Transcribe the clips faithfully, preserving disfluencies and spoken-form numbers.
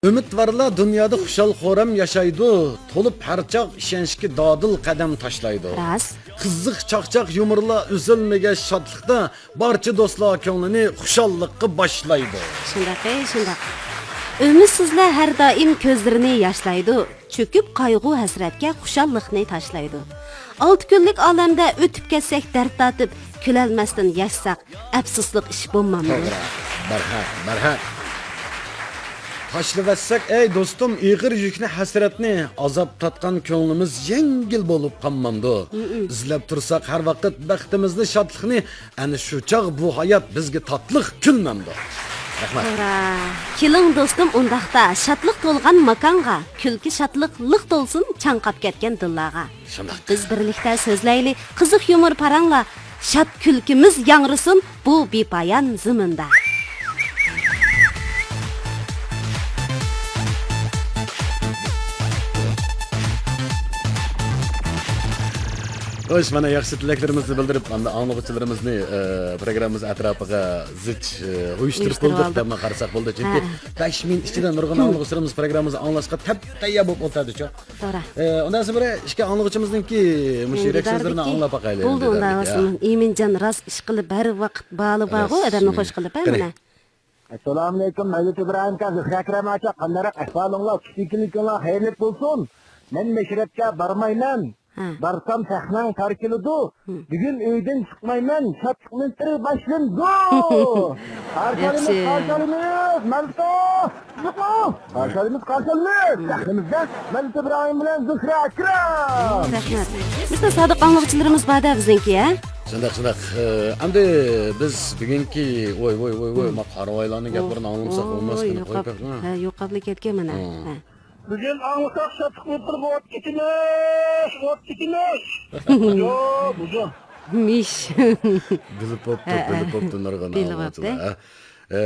ئۈمىدۋارلار دۇنيادا خۇشال-خۇرام ياشايدۇ، تولۇپ ھەر چاغ ئىشەنچكە دادىل قەدەم تاشلايدۇ. راست. قىزىق چاقچاق يۇمۇرلار ئۈزۈلمىگەن شادلىقتا، بارچە دوستلار كۆڭلىنى خۇشاللىققا باشلايدۇ. شۇنداق، ئەي، شۇنداق. ئۈمىدسىزلەر ھەر دائىم كۆزلىرىنى ياشلايدۇ، چۆكۈپ قايغۇ-ھەسرەتكە خۇشاللىقنى تاشلايدۇ. ئالتە كۈنلۈك ئالەمدە ئۆتۈپ كەتسەك دەرد تارتىپ، كۈلەلمەستىن ياشىساق، ئەپسۇسلۇق ئىش بولمامدۇ؟ توغرا، بەرھەق، بەرھەق. تاشلىۋەتسەك، ئەي دوستۇم، ئېغىر يۈكنى، ھەسرەتنى، ئازاب تارتقان كۆڭلىمىز يەڭگىل بولۇپ قالمامدۇ؟ ئىزلەپ تۇرساق ھەر ۋاقىت بەختىمىزنى، شادلىقنى، ئەنە شۇ چاغ بۇ ھايات بىزگە تاتلىق كۈلمەمدۇ؟ رەھمەت. توغرا. كېلىڭ دوستۇم، ئۇنداقتا شادلىق تولغان ماكانغا، كۈلكى شادلىق لىق تولسۇن چاڭقاپ كەتكەن دىللارغا. شۇنداق. بىز بىرلىكتە سۆزلەيلى، قىزىق يۇمۇر پاراڭلار، شاد كۈلكىمىز ياڭرىسۇن بۇ بىپايان زېمىندا. خوش، مانا ياخشى تىلەكلىرىمىزنى بىلدۈرۈپ، ئەمدى ئاڭلىغۇچىلىرىمىزنى، ئە، پروگراممىمىز ئەتراپىغا زىچ، ئە، ئۇيۇشتۇرۇپ ئۇيۇشتۇرۇپ بولدۇق، ئالدۇق. دەپمۇ قارىساق بولىدۇ. چۈنكى ھە. بەش مىنۇت ئىچىدە نۇرغۇن ئاڭلىغۇچىلىرىمىز پروگراممىمىزنى ئاڭلاشقا تەپ تەييار بولۇپ ئولتۇرىدۇ. توغرا. ئە، ئۇنداق بولسا بىر ئىككى ئاڭلىغۇچىمىزنىڭكى مۇشۇ يۈرەك سۆزلىرىنى ئاڭلاپ باقايلى. بولدى، ئۇنداق بولسا. ئىمىنجان راست ئىش قىلىپ، ھەر ۋاقىت بالى بارغۇ، ئادەمنى خوش قىلىپ، ھە، قېنى. مانا. ئەسسالامۇئەلەيكۇم، مەۋلۇت ئىبراھىم ئاكا، زۇھرە ئەكرەم ئاكا، قانداقراق ئەھۋالىڭلار، چۈشلۈكۈنلۈكۈڭلار خەيرلىك بولسۇن. مەن مەشرەپكە بارمايمەن. ھە. بارسام سەھنەڭ تار كېلىدۇ. ھىم. بۈگۈن ئۆيدىن چىقمايمەن، شادلىقنىڭ تىرى باشلىنىدۇ. قارشى ئالىمىز، ياخشى. قارشى ئالىمىز، مەلىكە! قارشى ئالىمىز، قارشى ئالىمىز! ھىم. سەھنىمىزدە مەلىكە ئىبراھىم بىلەن زۇھرە ئەكرەم! رەھمەت. بىزدە سادىق ئاڭلىغۇچىلىرىمىز بار-دە بىزنىڭكى، ھە؟ شۇنداق، شۇنداق. ئە، ئەمدى بىز بۈگۈنكى، ۋوي، ۋوي، ۋوي، ۋوي، ھىم. ما قارىۋايلارنىڭ گەپلىرىنى ئاڭلىمىساق بولماس، قېنى، قوي يوقاپ، ھە، يوقاپلا كەتكەن مانا. ھىم. ھە. بۈگۈن ئاڭلىساق شادلىق بىر ئوت كېتىمىز، ئوت كېتىمىز. بۇجۇ، بۇجۇ. مىش. بىلىپ بوپتۇ، ھە، بىلىپ بوپتۇ نۇرغۇن بىلىپ بوپتۇ. ئاڭلىغۇچىلار، ھە. ئە،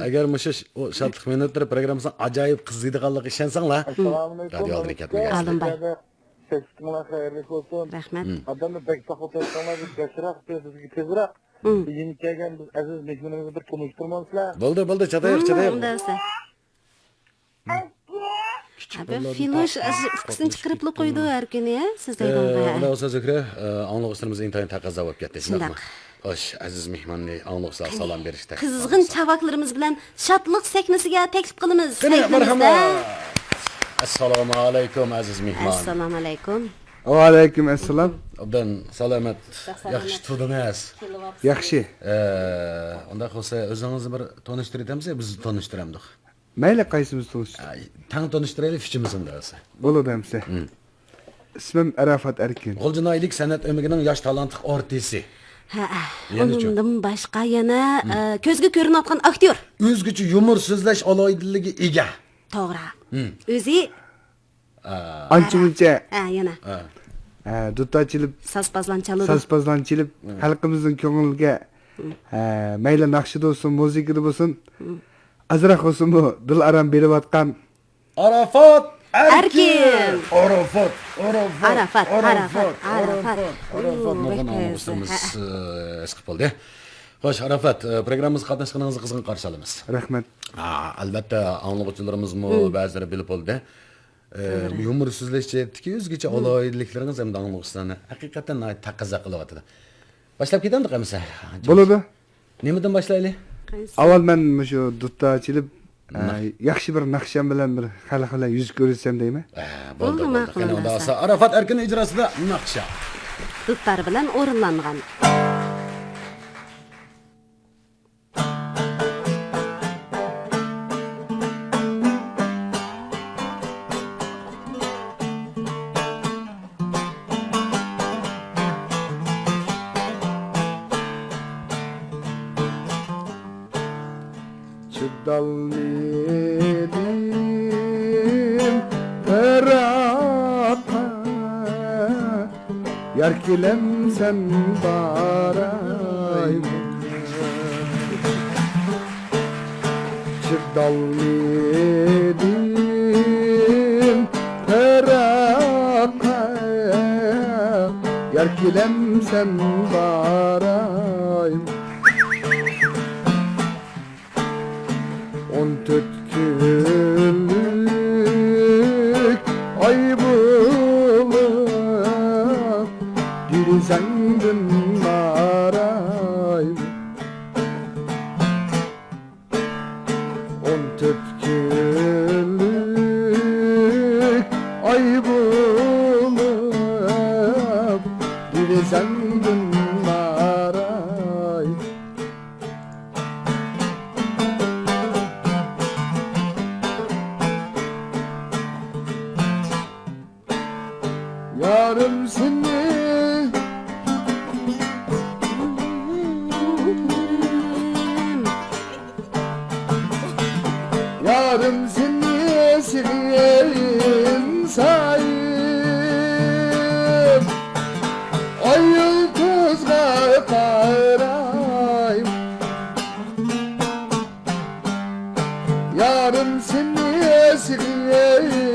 ئەگەر مۇشۇ ش-، ئۇ شادلىق مىنۇتلىرى پروگراممىسىنىڭ ئاجايىپ قىزىيدىغانلىقىغا ئىشەنسەڭلار، ئەسسالامۇئەلەيكۇم، رادىيو ئالدىغا كەتمىگەيسىلەر. ئالىم بار. شەھىرىڭلار خەيرلىك بولسۇن. رەھمەت. ئادەمنى بەك ساقلاپ تۇرساڭلار، بىز ياخشىراق، بىز بىزگە تېزرەك. بۈگۈن كەلگەن بىز ئەزىز مېھمىنىمىزنى بىر تونۇشتۇرمامسىلەر؟ بولدى، بولدى، چاتايۇق، چاتايۇق. ئۇنداق بولسا. ھە، بىر فىلوش ئۇكىسىنى چىقىرىپلا قويىدۇ ھەر كۈنى، ھە، سۆزلەيدىغانغا. ئە، ئۇنداق بولسا زۆھرە، ئە، ئاڭلىغۇچىلىرىمىز ئىنتايىن تەقەززا بولۇپ كەتتى، شۇنداقمۇ؟ شۇنداق. خوش، ئەزىز مېھماننى ئاڭلىغۇچىلارغا سالام بېرىشتە قىزغىن چاۋاكلىرىمىز بىلەن شادلىق سەھنىسىگە تەكلىپ قىلىمىز. قېنى، مەرھەمەت. ئەسسالامۇئەلەيكۇم، ئەزىز مېھمان. ئەسسالامۇئەلەيكۇم. ۋەئەلەيكۇم ئەسسالام. ئوبدان سالامەت. ياخشى تۇردىڭىز. ياخشى. ئە، ئۇنداق بولسا ئۆزىڭىزنى بىر تونۇشتۇرۇۋېتەمسىز، بىز تونۇشتۇرامدۇق. مەيلى، قايسىمىز تونۇشتۇرىمىز؟ ئاي، تەڭ تونۇشتۇرايلى، ئۈچىمىز ئۇنداق بولسا. بولىدۇ ئەمسە. ھىم. ئىسمىم ئاراپات ئەركىن. غۇلجا ناھىيەلىك سەنئەت ئۆمىكىنىڭ ياش تالانتلىق ئارتىسى. ھە، يەنىچۇ؟ ئۇنىڭدىن باشقا يەنە، ھىم. ئە، كۆزگە كۆرۈنۈۋاتقان ئاكتيور. ئۆزگىچە يۇمۇر سۆزلەش ئالاھىدىلىكىگە ئىگە. توغرا. ھىم. ئۆزى ئا. ئانچە-مۇنچە. ھە، يەنە. ئا. ئا، دۇتار چېلىپ، سازپازلان چالىدۇ. سازپازلان چېلىپ، ھىم. خەلقىمىزنىڭ كۆڭلىگە، ھىم. ئا، مەيلى ناخشىدا بولسۇن، مۇزىكىدا بولسۇن، ھىم. ئازراق بولسىمۇ دىل ئارام بېرىۋاتقان. ئاراپات ئەركىن! ئەركىن! ئاراپات، ئاراپات، ئاراپات، ئاراپات، ئاراپات، ئاراپات. ئاراپات. ئۇ، نۇرغۇن بەك ئاڭلىغۇچىلىرىمىز، ئە، ھېس قىلىپ بولدى. خوش، ئاراپات، ئە، پروگراممىمىزغا قاتناشقىنىڭىزنى قىزغىن قارشى ئالىمىز. رەھمەت. ئا، ئەلۋەتتە، ئاڭلىغۇچىلىرىمىزمۇ ھىم. بەزىلىرى بىلىپ بولدى. ئە، توغرا. يۇمۇر سۆزلەش جەھەتتىكى ئۆزگىچە ھىم. ئالاھىدىلىكلىرىڭىز ھەمدە ئاڭلىغۇچىلارنى ھەقىقەتەن ناھايىتى تەقەززا قىلىۋاتىدۇ. باشلاپ كېتەمدۇق ئەمىسە؟ بولىدۇ. نېمىدىن باشلايلى؟ قايسى؟ ئاۋۋال مەن مۇشۇ دۇتار چېلىپ، ئە، ياخشى بىر ناخشام بىلەن بىر خەلق بىلەن يۈز كۆرۈشسەم دەيمەن. ئە، بولدى، بولدى، بولدى. ماقۇل، قېنى ئۇنداق بولسا ئاراپات ئەركىن ئىجراسىدا ناخشا. دۇتار بىلەن ئورۇنلانغان. چىدالمىدىم پىراققا، يار كېلەمسەن بارايمۇ؟ چىدالمىدىم پىراققا، يار كېلەمسەن بارايمۇ؟ ئون تۆت كۈنلۈك يارىم سېنى، يارىم سېنى سېغىنسايىم، ئاي يۇلتۇزغا قارايىم. يارىم سېنى سېغىنسايىم،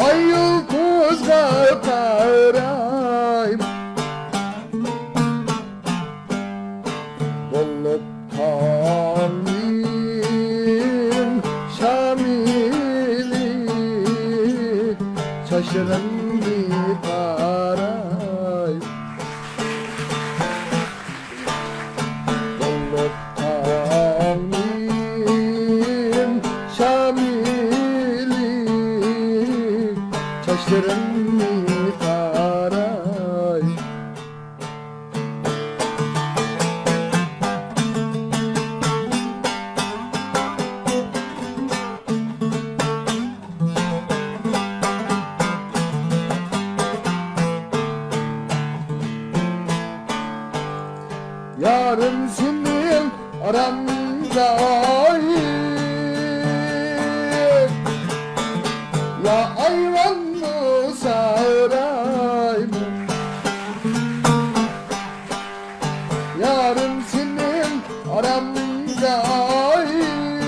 ئاي يۇلتۇزغا قارايىم. بولۇپ تاڭنىڭ شامىلى، چاچلىرىمنى تاراي. بولۇپ تاڭنىڭ شامىلى، چاچلىرىمنى تاراي. يارىم سېنىڭ ئارام جايىڭ، يا ئايۋانمۇ سارايمۇ؟ يارىم سېنىڭ ئارام جايىڭ،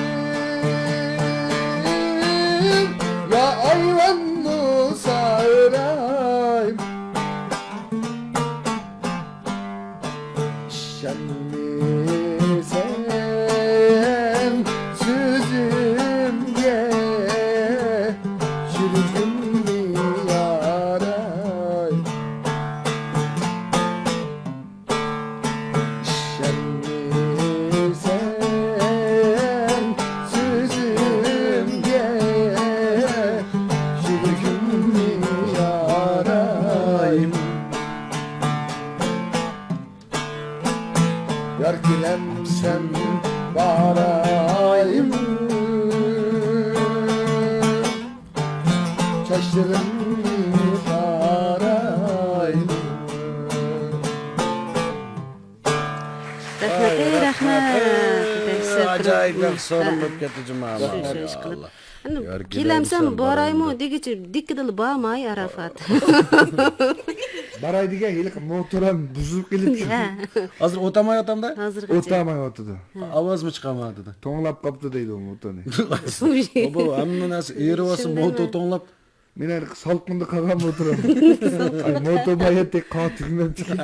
يا ئايۋانمۇ سارايمۇ؟ ئىشەنمىسەڭ سۆزۈمگە، يۈرىكىمنى ياراي. ئىشەنمىسەڭ سۆزۈمگە، يۈرىكىمنى ياراي. يار كېلەمسەن بارايمۇ؟ چاچلىرىمنى تارايمۇ؟ رەھمەت، ئەي، رەھمەت. ئەي، ئاجايىپ ياخشى سورۇن بولۇپ كەتتى جۇما. شۇ، شۇ ئىش قىلىپ. يار كېلەمسەن بارايمۇ دېگۈچە دىككىدىلا بارماي، ئاراپات. باراي دېگەن ھېلىقى موتور ھەم بۇزۇلۇپ قېلىپتۇ. ھە. ھازىر ئوتامايۋاتامدۇ؟ ھازىرغىچە. ئوتامايۋاتىدۇ. ھە. ئاۋازمۇ چىقارمايۋاتىدۇ. توڭلاپ قاپتۇ دەيدۇ ئۇ موتورنى. بۇ ھەممە نەرسە ئېرىۋالسا، شۇنداقمۇ؟ موتور توڭلاپ. مېنىڭ سالقىندا قالغان موتورۇم. ئاي، موتور باياتتەك قاغا تۈگمەپتىكەن.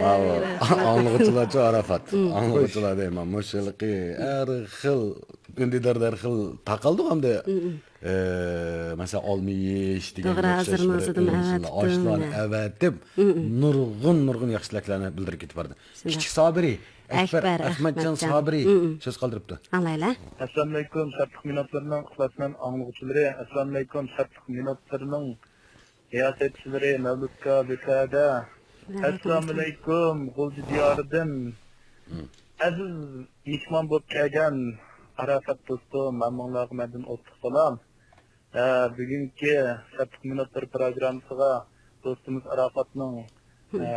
ئاڭلىغۇچىلارچۇ ئاراپات. ئاڭلىغۇچىلار دەيمەن. مۇشۇ ھېلىقى ھەر خىل ئۈندىداردا ھەر خىل تاقالدۇق ئەمدى. ئە، مەسىلەن، ئالما يېيىش دېگەن توغرا، ھازىرمۇ، ھازىرمۇ ئەۋەتىپتۇ ئاشلارنى مانا. ئەۋەتىپ، نۇرغۇن، نۇرغۇن ياخشى تىلەكلەرنى بىلدۈرۈپ كېتىپ باردى. شۇنداق. كىچىك سابىرى، ئەكبەر، ئەكبەر ئەخمەتجان، ئەخمەتجان سابىرى سۆز قالدۇرۇپتۇ. ئاڭلايلى. ئەسسالامۇ ئەلەيكۇم، شادلىق مىنۇتلىرىنىڭ ئىخلاسمەن ئاڭلىغۇچىلىرى. ئەسسالامۇ ئەلەيكۇم، شادلىق مىنۇتلىرىنىڭ رىياسەتچىلىرى مەۋلۇتكا، بىسەدە. ئەسسالامۇ ئەلەيكۇم، غۇلجا دىيارىدىن ئەزىز مېھمان بولۇپ كەلگەن ئاراپات دوستۇم، ھەممىڭلارغا مەندىن ئوتلۇق سالام. ھە، بۈگۈنكى شادلىق مىنۇتلىرى پروگراممىسىغا دوستىمىز ئاراپاتنىڭ، ھە،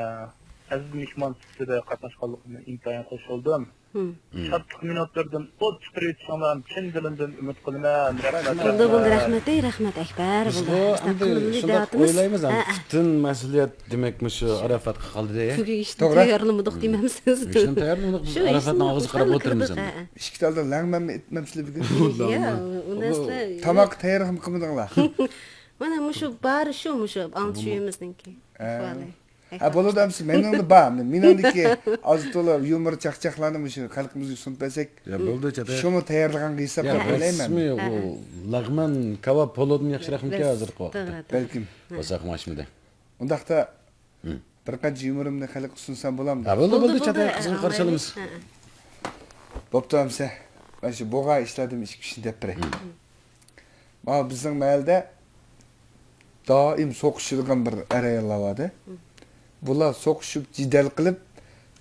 ئەزىز مېھمان سۈپىتىدە قاتناشقانلىقىمدىن ئىنتايىن خۇش بولدۇم. شادلىق مىنۇتلىرىدىن ئوت چىقىرىۋېتىشىڭلارنى چىن دىلىمدىن ئۈمىد قىلىمەن. رەھمەت، بولدى، بولدى، رەھمەت. رەھمەت، ئەي، رەھمەت، ئەكبەر، بولدى. بىزغۇ ئەمدى شۇنداق ئويلايمىز، ھە، پۈتۈن مەسئۇلىيەت، دېمەك، مۇشۇ ئاراپاتقا قالدى. چۈنكى ھېچنى تەييارلىمىدۇق دېمەمسىز؟ ھېچنى تەييارلىمىدۇق، بىز ئاراپاتنىڭ ئاغزىغا قاراپ ئولتۇرىمىز ئەمدى. ئىككى تالدا لەڭمەنمۇ ئېتىپمەمسىلەر بۈگۈن؟ يا، ئۇ نەرسىلەر. تاماق تەييارمۇ قىلمىدىڭلار؟ مانا مۇشۇ بارى شۇ، مۇشۇ ئاڭلىتىش ئۆيىمىزنىڭكى ئەھۋالى. ھە، بولىدۇ ئەمسە، مېنىڭدە بار. مېنىڭدىكى ئازدۇ تولا يۇمۇر چاقچاقلارنى مۇشۇ خەلقىمىزگە سۇنۇپ بەرسەك، يا، بولدى، چاتاق. شۇمۇ تەييارلىغانغا ھېساب قىلىپ ئويلايمەن. ئەسمى ئۇ لەغمەن كاۋاپ پولۇدىن ياخشىراقمىكى ھازىرقى ۋاقىتتا؟ توغرا، توغرا. بەلكىم. بولسا ئاڭلاشمىدى. ئۇنداقتا بىر قانچە يۇمۇرۇمنى خەلققە سۇنسام بولامدۇ؟ ھە، بولدى، بولدى، چاتاق، قىزغىن قارشى ئالىمىز. ھە، ھە. بوپتۇ ئەمسە. مانا شۇ بولغان ئىشلاردىن ئىككى ئۈچنى دەپ بېرەي. مانا بىزنىڭ مەھەللىدە دائىم سوقۇشىدىغان بىر ئەر-ئاياللار بار-دە. بۇلار سوقۇشۇپ، جېدەل قىلىپ،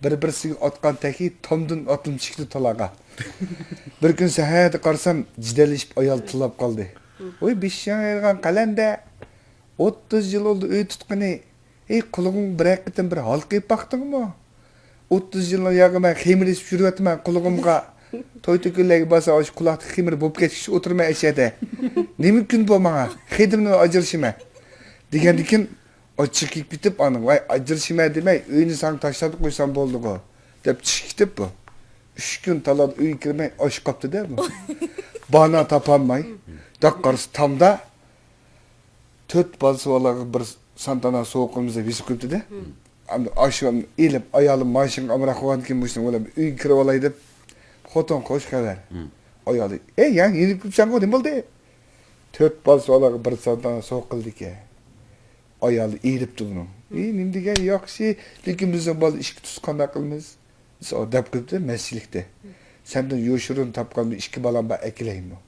بىر-بىرسىگە ئاتقان تەكى تامدىن ئاتىلىپ چىقتى تالاغا. بىر كۈن سەھەردە قارىسام، جېدەللىشىپ ئايال تىللاپ قالدى. ۋوي، بېشىڭ ئېرىغان قەلەندەر، ئوتتۇز يىل بولدى ئۆي تۇتقىنى. ھەي، قۇلىقىڭغا بىرەر قېتىم بىر ھالقىپ باقتىڭمۇ؟ ئوتتۇز يىلنىڭ ياغى مەن خېمىر ئېسىپ يۈرۈۋاتىمەن قۇلىقىمغا. توي-تۆكۈنلەرگە بارسا، ئاشۇ قۇلاقتىكى خېمىر بولۇپ كەتكۈچە ئولتۇرىمەن ئەشەدە. نېمە كۈن بۇ ماڭا؟ خېتىمنى ئاجرىشىمەن. دېگەندىكىن، ئاچچىقى كېتىپ ئانىڭ، ۋاي، ئاجرىشىمەن دېمەي، ئۆينى ساڭا تاشلاپ قويسام بولدىغۇ، دەپ چىقىپ كېتىپ بۇ. ئۈچ كۈن تالادا ئۆيگە كىرمەي ئاچ قاپتۇ-دە بۇ. بانا تاپالماي، داق قارىسا تامدا تۆت بالىسى بالىغا بىر سانتانا سوۋغا قىلىمىز دەپ يېزىپ قويۇپتۇ-دە. ئەمدى ئاشۇ ئېلىپ، ئايالىم ماشىنىغا ئامراق بولغاندىكىن مۇشۇنىڭ بىلەن ئۆيگە كىرىۋالاي دەپ، خوتۇن خوش خەۋەر. ئايالى، ئەي، يا، يېنىپ كېلىپسەنغۇ، نېمە بولدى؟ تۆت بالىسى بالىغا بىر سانتانا سوۋغا قىلدىكەن. ئايالى ئېرىپتۇ بۇنىڭ. ئى، نېمە دېگەن ياخشى، لېكىن بىزنىڭ بالا ئىككى تۇز قانداق قىلىمىز؟ دېسە، ئۇ دەپ قويۇپتۇ مەسچىتلىكتە. سەندىن يوشۇرۇن تاپقان بىر ئىككى بالام بار، ئەكېلەيمۇ؟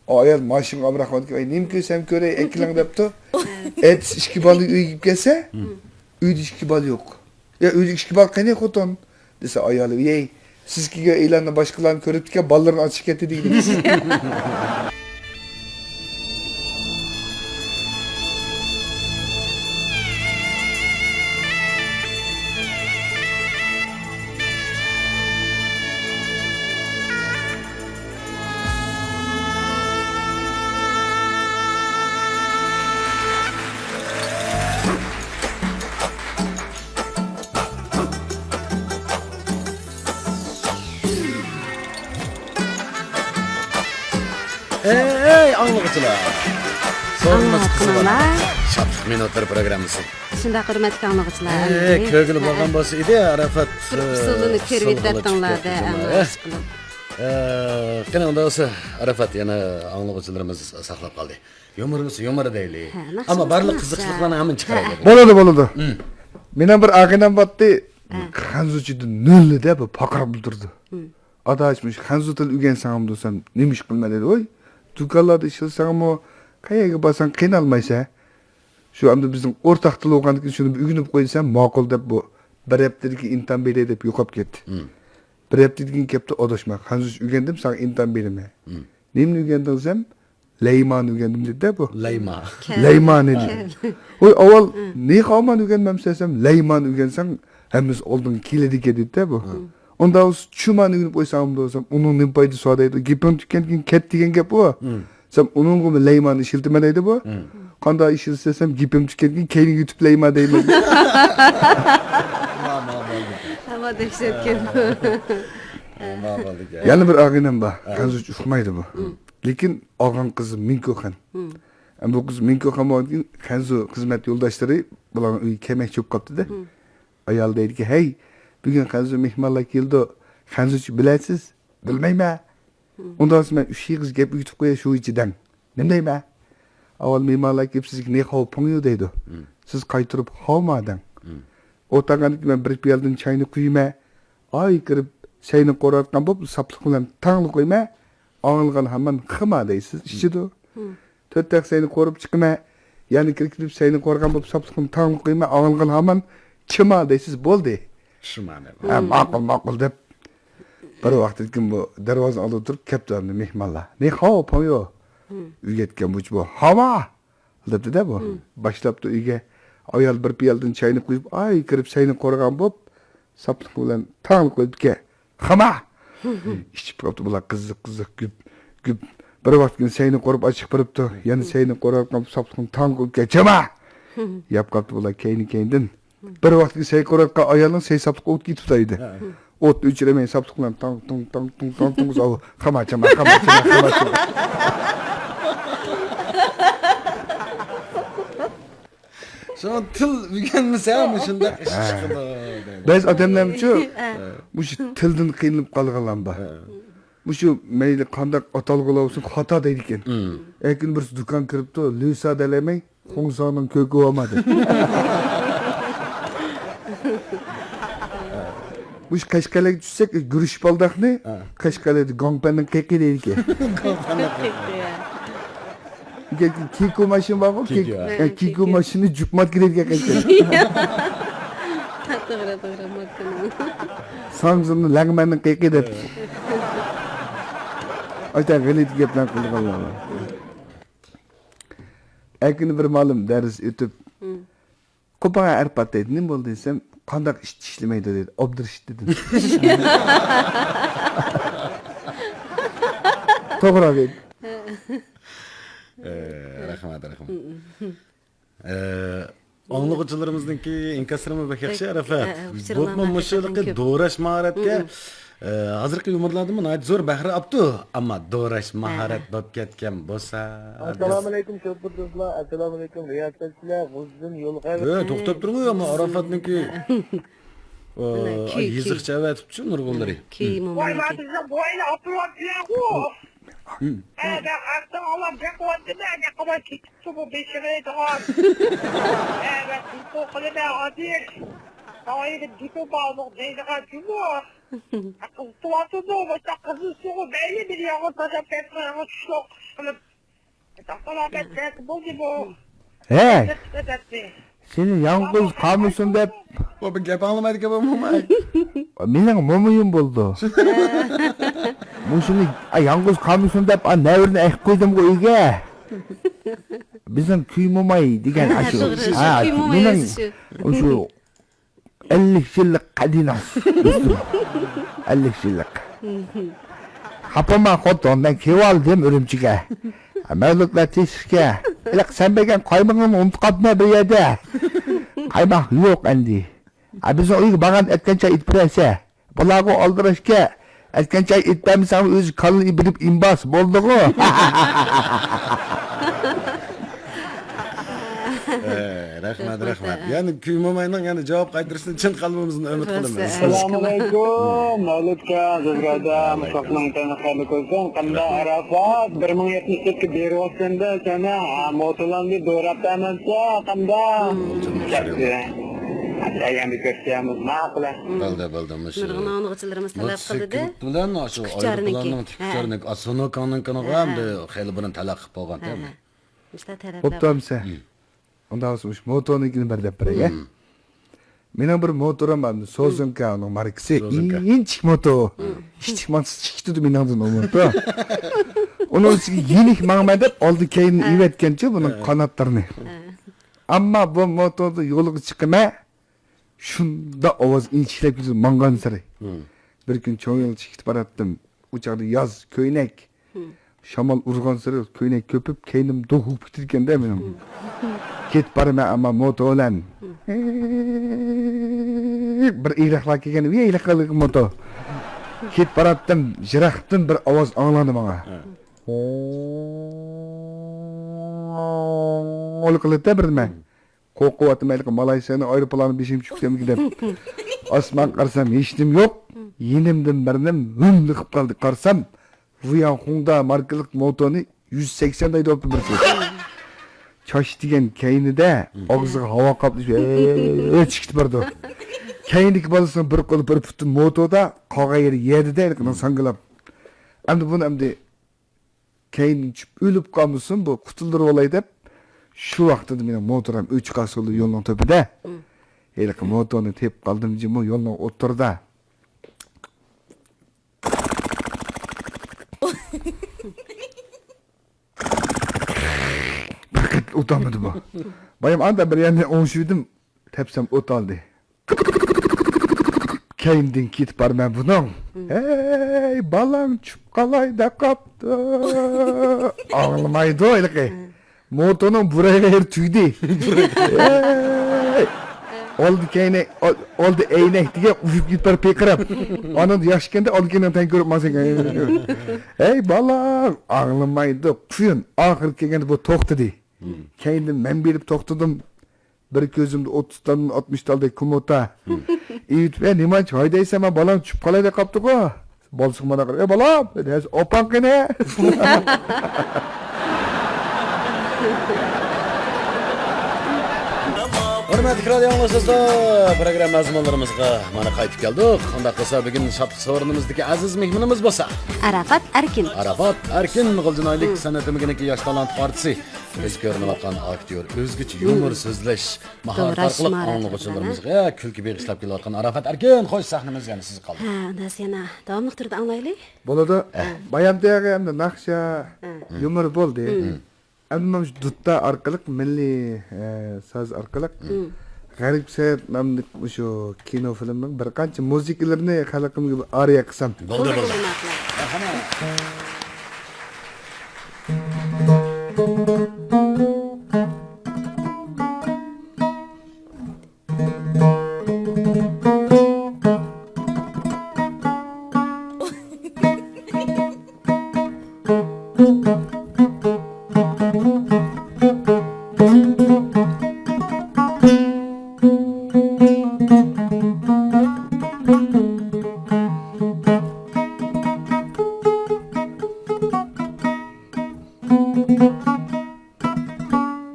ئۇ ئايال ماشىنىغا ئامراق بولغاندىكىن، ۋاي، نېمە كۆرسەم كۆرەي، ئەكېلىڭ دەپتۇ. ئەتىسى ئىككى بالا ئۆيگە كېلىپ كەلسە، ئۆيدە ئىككى بالا يوق. يا، ئۆيدە ئىككى بالا قېنى خوتۇن؟ دېسە ئايالى، ۋىيەي، سىز كىيگەن ئېلاننى باشقىلارنى كۆرۈپتىكەن، بالىلىرىنى ئاچىقىپ كەتتى دېگىنى. ئەي، ئاڭلىغۇچىلار! سورۇنىمىز قىزىۋاتىدۇ. شادلىق مىنۇتلىرى پروگراممىسى. شۇنداق، ھۆرمەتلىك ئاڭلىغۇچىلار، ئەمدى كۆرگىلى بولغان بولسا ئىدى، ئاراپات، بىر ئۇسۇلىنى كۆرۈۋېتىپتىڭلار-دە، ئەمما ئىشقىلىپ. قېنى، ئۇندا بولسا، ئاراپات، يەنە ئاڭلىغۇچىلىرىمىز ساقلاپ قالدى. يۇمۇرىمىز يۇمۇر دەيلى. ئەمما بارلىق قىزىقلىقلارنى ھەممىنى چىقىرايلى. بولىدۇ، بولىدۇ. مېنىڭ بىر ئاغىنەم بارتتى، خەنزۇچىدا نۆلدە بىر پارقىراپ تۇرىدۇ. ئاداش، مۇشۇ خەنزۇ تىل ئۆگەنسەڭ دېسەم، نېمە ئىش قىلىمەن دېدى. ۋوي، دۇكانلاردا ئىشلىسەڭمۇ، قەيەرگە بارساڭ قىينالمايسەن. شۇ ئەمدى بىزنىڭ ئورتاق تىل بولغاندىكىن شۇنى بىر ئۆگىنىپ قوي دېسەم، ماقۇل دەپ بۇ بىر ھەپتىدىكى ئىمتىھان بېرەي دەپ يوقاپ كەتتى. بىر ھەپتىدىن كېيىن كەپتۇ، ئاداش، مەن خەنزۇچە ئۆگەندىم، ساڭا ئىمتىھان بېرىمەن. نېمىنى ئۆگەندىڭ دېسەم، لەيمانى ئۆگەندىم دېدى-دە بۇ. لەيما. لەيمانى دېدى. ۋوي، ئاۋۋال نېخاۋمان ئۆگەنمەمسەن دېسەم، لەيمانى ئۆگەنسەڭ ھەممىسى ئالدىڭغا كېلىدىكەن دېدى-دە بۇ. ئۇنداق بولسا چۇمانى ئۆگىنىپ قويساڭ بولىدۇ دېسەم، ئۇنىڭ نېمە پايدىسى بار دەيدۇ. گېپىڭ تۈگىگەندىن كېيىن كەت دېگەن گەپ ئۇ. دېسەم، ئۇنىڭغىمۇ لەيمانى ئىشلىتىمەن دەيدۇ بۇ. قانداق ئىشلىتىسەن دېسەم، گېپىم تۈگىگەندىن كېيىن كەينىگە ئۆتۈپ لەيما دەيمەن. ئەمما دەھشەت گەپ. يەنە بىر ئاغىنەم بار. خەنزۇچە ئۇقمايدۇ بۇ. لېكىن ئاغام قىزى مىڭكوخەن. ئەمما بۇ قىز مىڭكوخەن بولغاندىكىن خەنزۇ خىزمەت يولداشلىرى بۇلارنىڭ ئۆيىگە كەلمەكچى بولۇپ قاپتۇ-دە. ئايال دەيدىكەن، ھەي، بۈگۈن خەنزۇ مېھمانلار كېلىدۇ. خەنزۇچە بىلەسىز؟ بىلمەيمەن. ئۇنداق بولسا مەن ئۈچ ئېغىز گەپ ئۆگىتىپ قوياي شۇ ئىچىدە. نېمە دەيمەن؟ ئاۋۋال مېھمانلار كېلىپ سىزگە نېخاۋ پاڭيو دەيدۇ. سىز قايتۇرۇپ خاۋما دەڭ. ئولتۇرغاندىن كېيىن مەن بىر پىيالىدىن چاينى قۇيىمەن. ئاي كىرىپ سەينى قورۇۋاتقان بولۇپ ساپلىق بىلەن تاڭلا قويىمەن. ئاڭلىغان ھامان خىما دەيسىز، ئىچىدۇ. تۆت تەخسەينى قورۇپ چىقىمەن. يەنە كىرىپ سەينى قورغان بولۇپ ساپلىقىنى تاڭلا قويىمەن. ئاڭلىغان ھامان چىما دەيسىز، بولدى. شىما دەپ. ھە، ماقۇل، ماقۇل دەپ. بىر ۋاقىتتىن كېيىن بۇ دەرۋازىنىڭ ئالدىدا تۇرۇپ كەپتۇ ئەمدى مېھمانلار. نېخاۋ پاڭيو. ئۆگەتكەن بۇچ بۇ. ھاۋا! دەپتۇ-دە بۇ. باشلاپتۇ ئۆيگە. ئايال بىر پىيالىدىن چاينى قۇيۇپ، ئاي كىرىپ سەينى قورغان بولۇپ، ساپلىقى بىلەن تاڭلا قويۇپتىكەن. خاما! ئىچىپ قاپتۇ بۇلار قىزىق، قىزىق، گۈپ، گۈپ. بىر ۋاقىتتىن كېيىن سەينى قورۇپ ئاچىقىپ بېرىپتۇ. يەنە سەينى قورۇۋاتقان ساپلىقىنى تاڭلا قويۇپتىكەن. چىما! يەپ قاپتۇ بۇلار كەينى-كەينىدىن. بىر ۋاقىتتىن كېيىن سەي قورۇۋاتقان ئايالنىڭ سەي ساپلىقى ئوت كېتىپتۇ ئىدى. ئوتنى ئۆچۈرەلمەي ساپلىق بىلەن تاڭ، تۇڭ، تاڭ، تۇڭ، تاڭ، تۇڭ، ئاۋۇ، خاما، چىما، خاما، چىما، خاما، چىما. شۇڭا تىل ئۆگەنمىسە مۇشۇنداق ئىش چىقىدۇ دەيدۇ. بەزى ئادەملەرمۇچۇ مۇشۇ تىلدىن قىينىلىپ قالغانلار بار. مۇشۇ مەيلى قانداق ئاتالغۇلار بولسۇن خاتا دەيدىكەن. ئەركىن بىرسى دۇكان كىرىپتۇ، لۈسا دەلەيمەي، خۇڭساڭنىڭ كۆكى بارما دەيدۇ. مۇشۇ قەشقەرلەرگە چۈشسەك، گۈرۈچ بالداقنى قەشقەرلەردە گاڭپەننىڭ قېقى دەيدىكەن. گاڭپەننىڭ قېقى. كېكۇ ماشىنا بارغۇ، كېكۇ، كېكۇ، ھە، كېكۇ ماشىنا جۈپ ماتكا دەيدىكەن قەشقەر. توغرا، توغرا، ماكىنىڭ. ساڭزىمنى لەڭمەننىڭ قېقى دەپ. ئايتا غەلىتە گەپلەر قىلغانلار بار. ئەكۈنى بىر مالىم دەرس ئۆتۈپ، قوپاڭ ئەرپات دەيدۇ، نېمە بولدى دېسەم، قانداق ئىشتا ئىشلىمەيدۇ دەيدۇ، ئابدۇرېشىت دېدىم. توغرا دەيدۇ. ئە، رەھمەت، رەھمەت. ئە، ئاڭلىغۇچىلىرىمىزنىڭكى ئىنكاسلىرىمۇ بەك ياخشى، ئەرەپەت. ئە، ئە، ئۇچۇرلار بولۇپمۇ مۇشۇ ھەقىقەتەن كۆپ. دوراش ماھارەتكە، ئە، ھازىرقى يۇمۇرلاردىنمۇ ناھايىتى زور بەھرە ئاپتۇ. ئەمما دوراش ماھارەت بولۇپ كەتكەن بولسا، ئەسسالامۇئەلەيكۇم، شوپۇر دوستلار. ئەسسالامۇئەلەيكۇم، رىياسەتچىلەر. غۇززىدىن يولغا ئۆ، توختاپ تۇرغۇ، ئەمما ئارافاتنىڭكى، ئە، ئە، يېزىقچە ئەۋەتىپچۇ نۇرغۇنلىرى. كېيىن ۋاي، مۇمكىن. مانا بىزنىڭ بوۋاينى ئاپىرىۋاتىدىغۇ. ئە، مەن ئارقىدىن ئاڭلاپ بېقىۋاتىمەن، نەقىبات كېتىپتۇ بۇ بېشىغا يەيدىغان. ئە، مەن تېلېفون قىلىمەن ھازىر. ئايىگە گېپى بارلىق دەيدىغان جۇمۇ. قىزىتىۋاتىدۇ، باشتا قىزىتسىغۇ، مەيلى بىر ياغا تاشلاپ كەتسۇن، ياغا چۈشلۈك قىلىپ. ساق سالامەت بەرسە بولدى بۇ. ھەي! سېنى يالغۇز قالمىسۇن دەپ. بۇ بىر گەپ ئاڭلىمايدىكەن بۇ موماي. مېنىڭ مومىيىم بولىدۇ. مۇشۇنى، ئا، يالغۇز قالمىسۇن دەپ، ئا، نەۋرىنى ئەكىپ قويدۇمغۇ ئۆيگە. بىزنىڭ كۈي موماي دېگەن ھە، ئاشۇ. توغرا، شۇ ھە، كۈي موماي مېنىڭ ئۆزى شۇ. شۇ ئەللىك يىللىق قەدىناس دوستۇم. ئەللىك يىللىق. خاپىما خوتۇن، مەن كېلىۋالدىم ئۈرۈمچىگە. مەۋلۇتلار تېشىقكە. ھېلىقى سەن بەرگەن قايمىقىڭنى ئۇنتۇپ قاپتىمەن بىر يەردە. قايماق يوق ئەمدى. ھە، بىزنىڭ ئۆيگە بارغان ئەتكەن چاي ئېتىپ بېرەيسە. بۇلارغۇ ئالدىراشكە، ئەتكەن چاي ئېتىپ بەرمىسەڭ ئۆزى كاللا بېرىپ ئىمباس بولدىغۇ. ئە، رەھمەت، رەھمەت. يەنە كۈي موماينىڭ يەنە جاۋاب قايتۇرۇشىنى چىن قەلبىمىزدىن ئۈمىد قىلىمىز. ئەسسالامۇئەلەيكۇم، مەۋلۇتكا، زۇبرادە، مۇشۇلارنىڭ تېنى خەيرلىك بولسۇن. قانداق ئەرەپات، بىر مىڭ يەتمىش تۆتكە بېرىۋاتىسەن-دە سەن، ھە؟ ھە، موتولارنى دوراپ بەرمەمسە، قانداق؟ كەتتى. ئەتىگەندە كۆرۈشەمىز، ماقۇل. بولدى، بولدى، مۇشۇ نۇرغۇن ئاڭلىغۇچىلىرىمىز تەلەپ قىلدى. موتوسىكلىت بىلەن شۇ ئايروپىلاننىڭ تىكىچارنىڭ، ئاسونوكاڭنىڭكىنىغۇ ئەمدى خېلى بۇرۇن تەلەققۇ بولغان تېما. مۇشۇلار تەرەپلەر بوپتۇ ئەمسە. ئۇنداق بولسا مۇشۇ موتونىڭكىنى بىر دەپ بېرەي. مېنىڭ بىر موتورۇم بار، سوزۇنكا ئۇنىڭ ماركىسى. سوزۇنكا. ئىنچىك موتور. كىچىك مانسا چىقىپتۇ مېنىڭدىن ئۇ موتور. ئۇنىڭ ئۈستىگە يېنىك ماڭىمەن دەپ ئالدى كەينىنى ئېۋەتكەنچۇ بۇنىڭ قاناتلىرىنى. ئەمما بۇ موتوردا يولغا چىقىمەن، شۇنداق ئاۋاز ئىنچىكىلەپ كېتىدۇ ماڭغانسېرى. بىر كۈنى چوڭ يول چېكىپ باراتتىم. ئۇ چاغدا ياز، كۆينەك. شامال ئۇرغانسېرى كۆينەك كۆپۈپ، كەينىم دوغۇپ كېتىدىكەن-دە مېنىڭ. كېتىپ بارىمەن ئەمما موتو بىلەن. بىر ئېرىقلار كەلگەن، ۋىي، ھېلىقى موتو. كېتىپ باراتتىم، يىراقتىن بىر ئاۋاز ئاڭلاندى ماڭا. ئوۋ قىلدى-دە بىردىن مەن. قورقۇۋاتىمەن، ھېلىقى مالايسىيانىڭ ئايروپىلانى بېشىمغا چۈشكەنمىكىن دەپ. ئاسمانغا قارىسام، ھېچنېمە يوق. يېنىمدىن بىرنېمە ھۈملا قىلىپ قالدى. قارىسام، ۋۇياڭ خۇڭدا ماركىلىق موتونى يۈز سەكسەن دەيدۇ بولۇپتۇ بىرسى. چاچ دېگەن كەينىدە، ئاغزىغا ھاۋا قاپلىشىپ، ھېي، چىقىپ بارىدۇ. كەينىدىكى بالىسىنىڭ بىر قولى بىر پۇتى موتودا، قالغان يېرى يەردە-دە، ھېلىقىنىڭ ساڭگىلاپ. ئەمدى بۇنى ئەمدى كەينىدىن چۈشۈپ ئۆلۈپ قالمىسۇن، بۇ قۇتۇلدۇرۇۋالاي دەپ، شۇ ۋاقتىدا مېنىڭ موتورۇم ئۆچ قاسۇلى يولنىڭ تۆپىدە. ھېلىقى موتورنى تېپىپ قالدىم جۇمۇ يولنىڭ ئوتتۇرىدا. بىر قېتىم ئوتالمىدى بۇ. بايام ئاندا بىر يەرنى ئوڭشىۋىدىم. تەپسەم ئوت ئالدى. كەينىدىن كېتىپ بارىمەن بۇنىڭ. ھەي، بالاڭ چۈشۈپ قالاي دەپ قاپتۇ. ئاڭلىمايدۇ ھېلىقى. موتونىڭ بۇرايغا يېرى تۈگىدى. ھەي. ئالدى كەينى، ئال-، ئالدى ئەينەك دېگەن ئۇچۇپ كېتىپ بارىدۇ پىقىراپ. ئانىڭدا ياخشىكەندە ئالدى كەينىڭ تەڭ كۆرۈپ ماڭسەن. ھەي، بالاڭ، ئاڭلىمايدۇ. قۇيۇن، ئاخىرى كەلگەندە بۇ توختىدى. كەينىدىن مەن بېرىپ توختىدىم. بىر كۆزۈمدە ئوتتۇز تالدىن ئاتمىش تالدەك كۇمۇتا. ئېيتىپ، ئە، نېمانچە ھايدايسەن، مانا بالاڭ چۈشۈپ قالاي دەپ قاپتىغۇ. بالىسىغا مانا قاراپ، ئە، بالام، دېدى، ھەزىر ئاپاڭ قېنى؟ ھۆرمەتلىك رادىيو ئاڭلىغۇچىلار، پروگرامما مەزمۇنلىرىمىزغا مانا قايتىپ كەلدۇق. ئۇنداق بولسا، بۈگۈن شادلىق سورۇنىمىزدىكى ئەزىز مېھمىنىمىز بولسا ئاراپات ئەركىن. ئاراپات ئەركىن، غۇلجىنايلىق سەنئەت ئۆمىكىنىڭكى ياش تالانت پارچىسى. ئۆزى كۆرۈنۈۋاتقان ئاكتيور، ئۆزگىچە يۇمۇر سۆزلەش ماھارىتى ئارقىلىق ئاڭلىغۇچىلىرىمىزغا كۈلكە بېغىشلاپ كېلىۋاتقان ئاراپات ئەركىن، خوش، سەھنىمىز يەنە سىزگە قالدى. ھە، ئۇندا يەنە داۋاملىق تۈردە ئاڭلايلى. بولىدۇ. بايام دېگەن ئەمدى ناخشا، يۇمۇر بولدى. ئەمدى مانا شۇ دۇتار ئارقىلىق، مىللىي، ئە، ساز ئارقىلىق غەرب سەنئەت ناملىق مۇشۇ كىنو فىلىمنىڭ بىر قانچە مۇزىكىلىرىنى خەلقىمگە بىر ئارىيە قىلسام. بولدى، بولدى.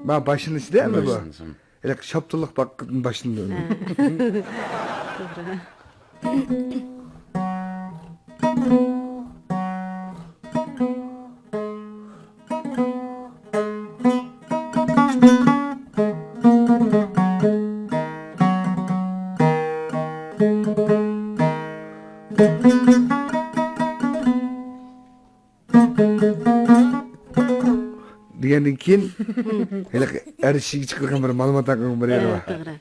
ما باشلىنىشىدە ئەمدى بۇ. باشلىنىشى. ھېلىقى شاپتۇللۇق باققىدىن باشلىنىدۇ. ھە. توغرا. دېگەندىن كېيىن، ھېلىقى ئەر ئىشىككە چىقىدىغان بىر مالىمات ھەققىنىڭ بىر يېرى بار. توغرا.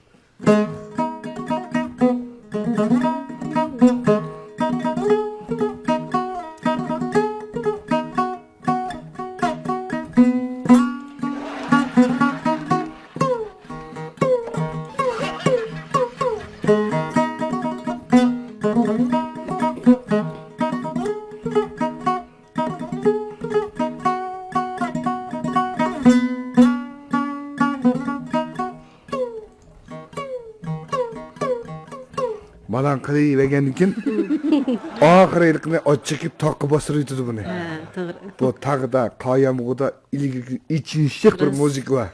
مانا قىلىۋەرگەندىن كېيىن، ئاخىرى ھېلىقىنى ئاچچىقىپ تاغقا باستۇرۇۋېتىدۇ بۇنى. ھە، توغرا. بۇ تاغدا، قايامغۇدا ئىلگىرى ئېچىنىشلىق بىر مۇزىكا بار.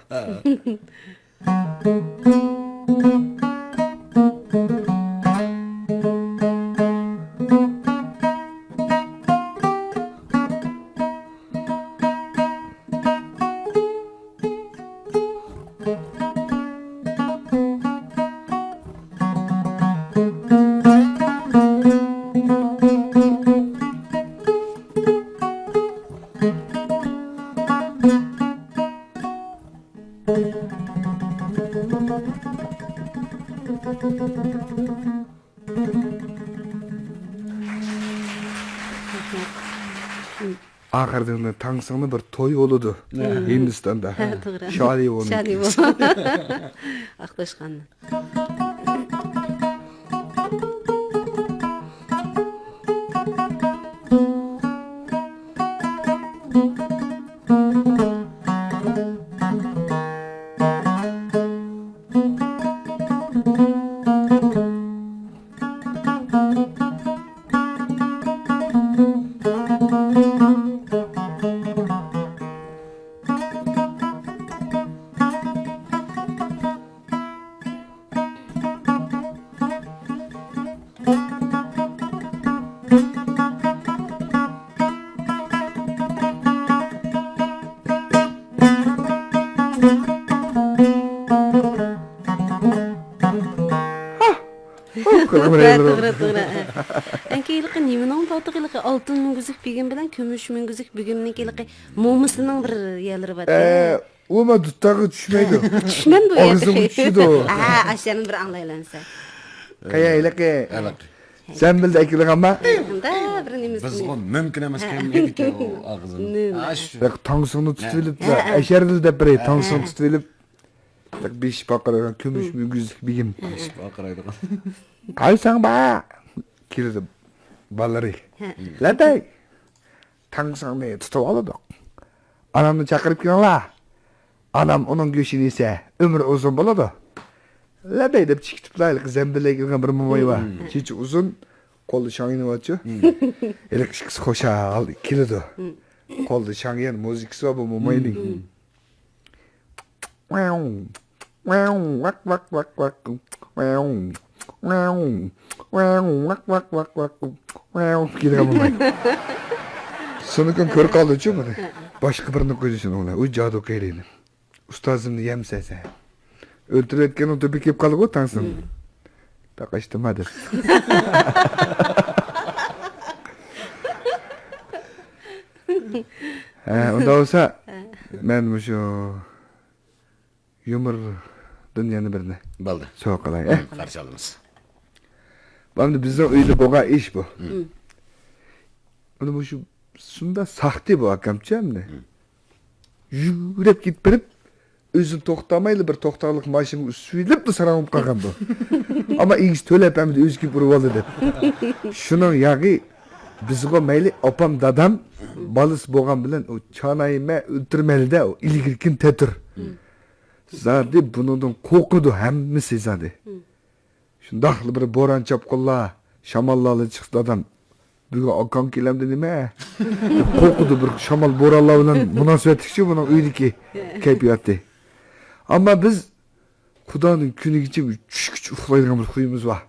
ئاخىرىدا تاڭسىڭدا بىر توي بولىدۇ. ھە. ھىندىستاندا. ھە، توغرا. شادى بولىدۇ. شادى بولىدۇ. ئاقداشقان. توغرا، توغرا، توغرا. ئەنكى ھېلىقى نېمىنىڭ تاتىقى ھېلىقى ئالتۇن مۈڭگۈزلۈك بېگىم بىلەن كۈمۈش مۈڭگۈزلۈك بېگىمنىڭكى ھېلىقى مومىسىنىڭ بىر يەرلىرى بار. ئە، ئۇ ما دۇتارغا چۈشمەيدۇ. چۈشمەمدۇ ئاغزىغا چۈشىدۇ. ھە، ئاشۇنى بىر ئاڭلايلى ئەمسە. قايا ھېلىقى. ھېلىقى. زەمبىلدە ئەكېلىدىغانما؟ ئە، بىر نېمىسى. بىزغۇ مۇمكىن ئەمەس، ھە. كەم ئېلىككە ئۇ ئاغزىنى. نېمە؟ ئاشۇ. بىراق تاڭسىڭنى تۇتۇۋېلىپ، ھە. ئەشەرىلى دەپ بېرەي، ھە. تاڭسىڭنى تۇتۇۋېلىپ. بېشى پارقىرايدىغان كۈمۈش مۈڭگۈزلۈك بېگىم. بېشى پارقىرايدىغان. قايساڭ بار؟ كېلىدۇ بالىلىرى. ھە. لەببەي. تاڭسىڭنى تۇتۇۋالدۇق. ئانامنى چاقىرىپ كېلىڭلار. ئانام ئۇنىڭ گۆشىنى يېسە، ئۆمرى ئۇزۇن بولىدۇ. لەببەي دەپ چېكىتىپلا، ھېلىقى زەمبىللەرگە كىرگەن بىر موماي بار. ھە. چېچى ئۇزۇن، قولىدا شاڭيېنى بارچۇ. ھېلىقى ئىككىسى خۇشال كېلىدۇ. قولىدا شاڭيەن مۇزىكىسى بار بۇ موماينىڭ. ۋاق، ۋاق، ۋاق، ۋاق. ۋاق، ۋاق، ۋاق، ۋاق. ۋاق، ۋاق، ۋاق، ۋاق. ۋاق، كېلىدىغان بولمايدۇ. سۇنۇكىم كۆرۈپ قالدىچۇ بۇنى. باشقا بىرنى قويدى شۇنىڭ بىلەن. ئۇ جادۇكەر ئىدى. ئۇستازىمنى يەمسەن سەن. ئۆلتۈرۈۋەتكەننىڭ تۆپى كېلىپ قالدىغۇ تاڭسىڭ. تاقاشتىما دەپ. ھە، ئۇنداق بولسا، مەن مۇشۇ يۇمۇردىن يەنە بىرنى بولدى. سوۋغا قىلاي، ئە؟ قارشى ئالىمىز. بۇ ئەمدى بىزنىڭ ئۆيدە بولغان ئىش بۇ. بۇنى مۇشۇ شۇنداق ساختى بۇ ئاكامچۇ ئەمدى. يۈگۈرۈپ كېتىپ بېرىپ، ئۆزىنى توختىتالمايلا بىر توختاقلىق ماشىنىغا ئۈسۈۋېلىپلا ساراڭ بولۇپ قالغان بۇ. ئەمما ئىگىسى تۆلەپ ئەمدى ئۆزى كېلىپ ئۇرۇۋالدى دەپ. شۇنىڭ ياغى بىزغۇ مەيلى ئاپام دادام بالىسى بولغان بىلەن ئۇ چانايمە ئۆلتۈرمەيلى-دە، ئۇ ئىلگىرىكىن تەتۈر. زادى بۇنىڭدىن قورقىدۇ ھەممىسى زادى. شۇنداقلا بىر بوران چاپقۇنلار، شاماللارلا چىقسا دادام، بۈگۈن ئاكاڭ كېلەمدۇ نېمە؟ قورقىدۇ، بىر شامال بورانلار بىلەن مۇناسىۋەتلىكچۇ بۇنىڭ ئۆيدىكى كەيپىياتى. ئەمما بىز خۇدانىڭ كۈنىگىچە چۈشكىچە ئۇخلايدىغان بىر خۇيىمىز بار.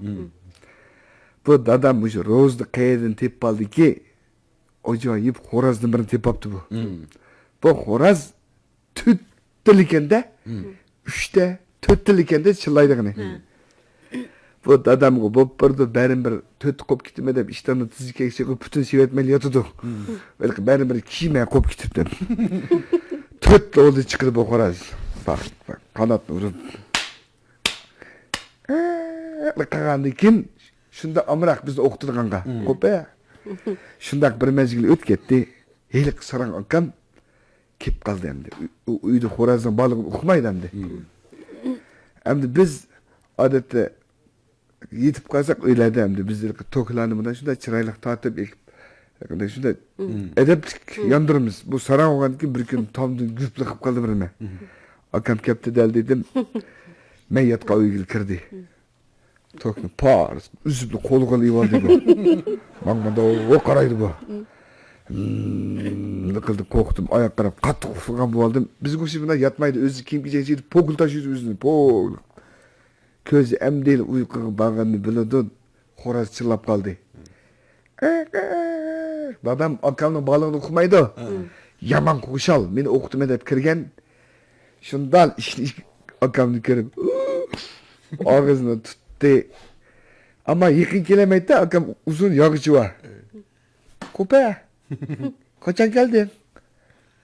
بۇ دادام مۇشۇ روزىنى قەيەردىن تېپىپ ئالدىكى، ئاجايىپ خورازدىن بىرنى تېپىپتۇ بۇ. بۇ خوراز تۆتتىلىكەندە، ئۈچتە، تۆتتىلىكەندە چىللايدىغىنى. بۇ دادامغا بوپ بارىدۇ، بەرىبىر تۆتتە قوپ كېتىمەن دەپ ئىشتاننى تىزى كەكسىگە پۈتۈن سېۋەتمەيلا ياتىدۇ. بەلكى بەرىبىر كىيمە قوپ كېتىپتۇ. تۆتتە ئولدى چىقىدۇ بۇ خوراز. باق، باق، قاناتنى ئۇرۇپ. قىلغاندىن كېيىن شۇنداق ئامراق بىزنى ئوقۇتىدىغانغا. قوپە. شۇنداق بىر مەزگىل ئۆتۈپ كەتتى. ھېلىقى ساراڭ ئاكام كېلىپ قالدى ئەمدى. ئۇ، ئۇ ئۆيدە خورازنىڭ بارلىقىنى ئۇقمايدۇ ئەمدى. ئەمدى بىز ئادەتتە يېتىپ قالساق ئۆيلەردە ئەمدى بىز ھېلىقى توكلارنى مۇنداق شۇنداق چىرايلىق تارتىپ ئېلىپ، شۇنداق ئەدەپلىك ياندۇرىمىز. بۇ ساراڭ بولغاندىن كېيىن بىر كۈنى تامدىن گۈپلا قىلىپ قالدى بىرىمە. ئاكام كەپتۇ دەل دېدىم. مەن ياتقان ئۆيگە كىردى. توكنى پارس ئۈزۈپلا قولىغا ئېلىۋالدى بۇ. ماڭا مۇنداق قارايدۇ بۇ. ھىم، قىلدى، قورقتۇم، ئاياغقا قاراپ قاتتىق ئۇخلىغان بولۇۋالدىم. بىزگە ئوخشاش بۇنداق ياتمايدۇ، ئۆزى كىيىم كېچەك چىگىدى، پوكىل تاشلىدى ئۆزىنى، پوكىل. كۆزى ئەمدىلا ئۇيقۇغا بارغىنىنى بىلىدۇ، خوراز چىللاپ قالدى. دادام ئاكامنىڭ بالىغىنى ئۇقمايدۇ. يامان خۇشال، مېنى ئوقۇتىمەن دەپ كىرگەن. شۇنداق ئىشنى ئاكامنى كۆرۈپ، ئاغزىنى تۇتتى. ئەمما يېقىن كېلەلمەيتتى، ئاكام ئۇزۇن ياغىچى بار. قوپە، قاچان كەلدىڭ؟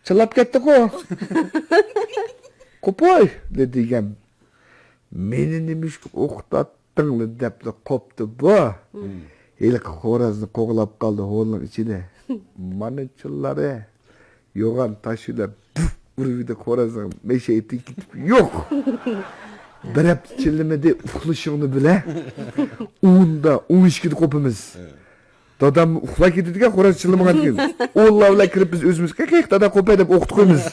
چىللاپ كەتتىغۇ. قوپۇي، دېدى دېگەن. مېنى نېمىشقا ئوقۇتاتتىڭ دەپلا قوپتى بۇ. ھېلىقى خورازنى قوغلاپ قالدى ھولنىڭ ئىچىدە. مانا چىللارى. يوغان تاش بىلەن پۇف ئۇرۇۋىدى، خورازنىڭ مەشەيتى كېتىپ يوق. بىر ھەپتە چىللىمىدى، ئۇخلىشىڭنى بىلە. ئوندا، ئون ئىككىدە قوپىمىز. دادام ئۇخلاپ كېتىدىكەن، خوراز چىللىمىغاندىكىن. ئۇلار بىلەن كىرىپ بىز ئۆزىمىز، «قېق، قېق، دادا قوپە» دەپ ئوقۇتۇپ قويىمىز.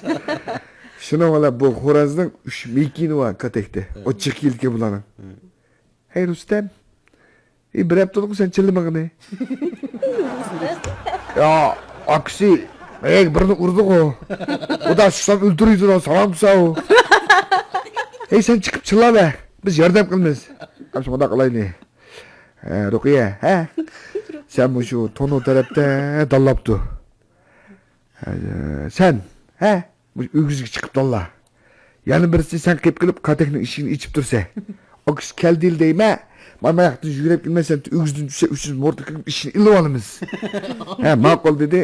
شۇنىڭ بىلەن بۇ خورازنىڭ ئۈچ مېكىنى بار كاتەكتە. ئوچۇق كېلىدىكەن بۇلارنىڭ. ھەي، رۇستەم. ئى، بىر ھەپتە بولدىغۇ سەن چىللىمىغىنى. يا، ئاكىسى، ھەي، بىرنى ئۇردىغۇ. ئۇدا چۈشسەم ئۆلتۈرۈيدۇ، ساڭا تۇرسا ئۇ. ھەي، سەن چىقىپ چىللاۋەر. بىز ياردەم قىلىمىز. ئەمسە مۇنداق قىلايلى. ھە، رۇقىيە، ھە؟ سەن مۇشۇ تونۇر تەرەپتە داللاپتۇ. ھە، سەن، ھە؟ مۇشۇ ئۆگزىگە چىقىپ داللا. يەنە بىرسى سەن قېپ قېلىپ كاتەكنىڭ ئىشىكىنى ئېچىپ تۇرسە. ئاكىسى كەلدىلا دەيمە. مانا ماياقتىن يۈگۈرۈپ كېلىمەن، سەن ئۆگزىدىن چۈشسە ئۈچىمىز مورتقا كىرىپ ئىشىكنى ئېلىۋالىمىز. ھە، ماقۇل دېدى.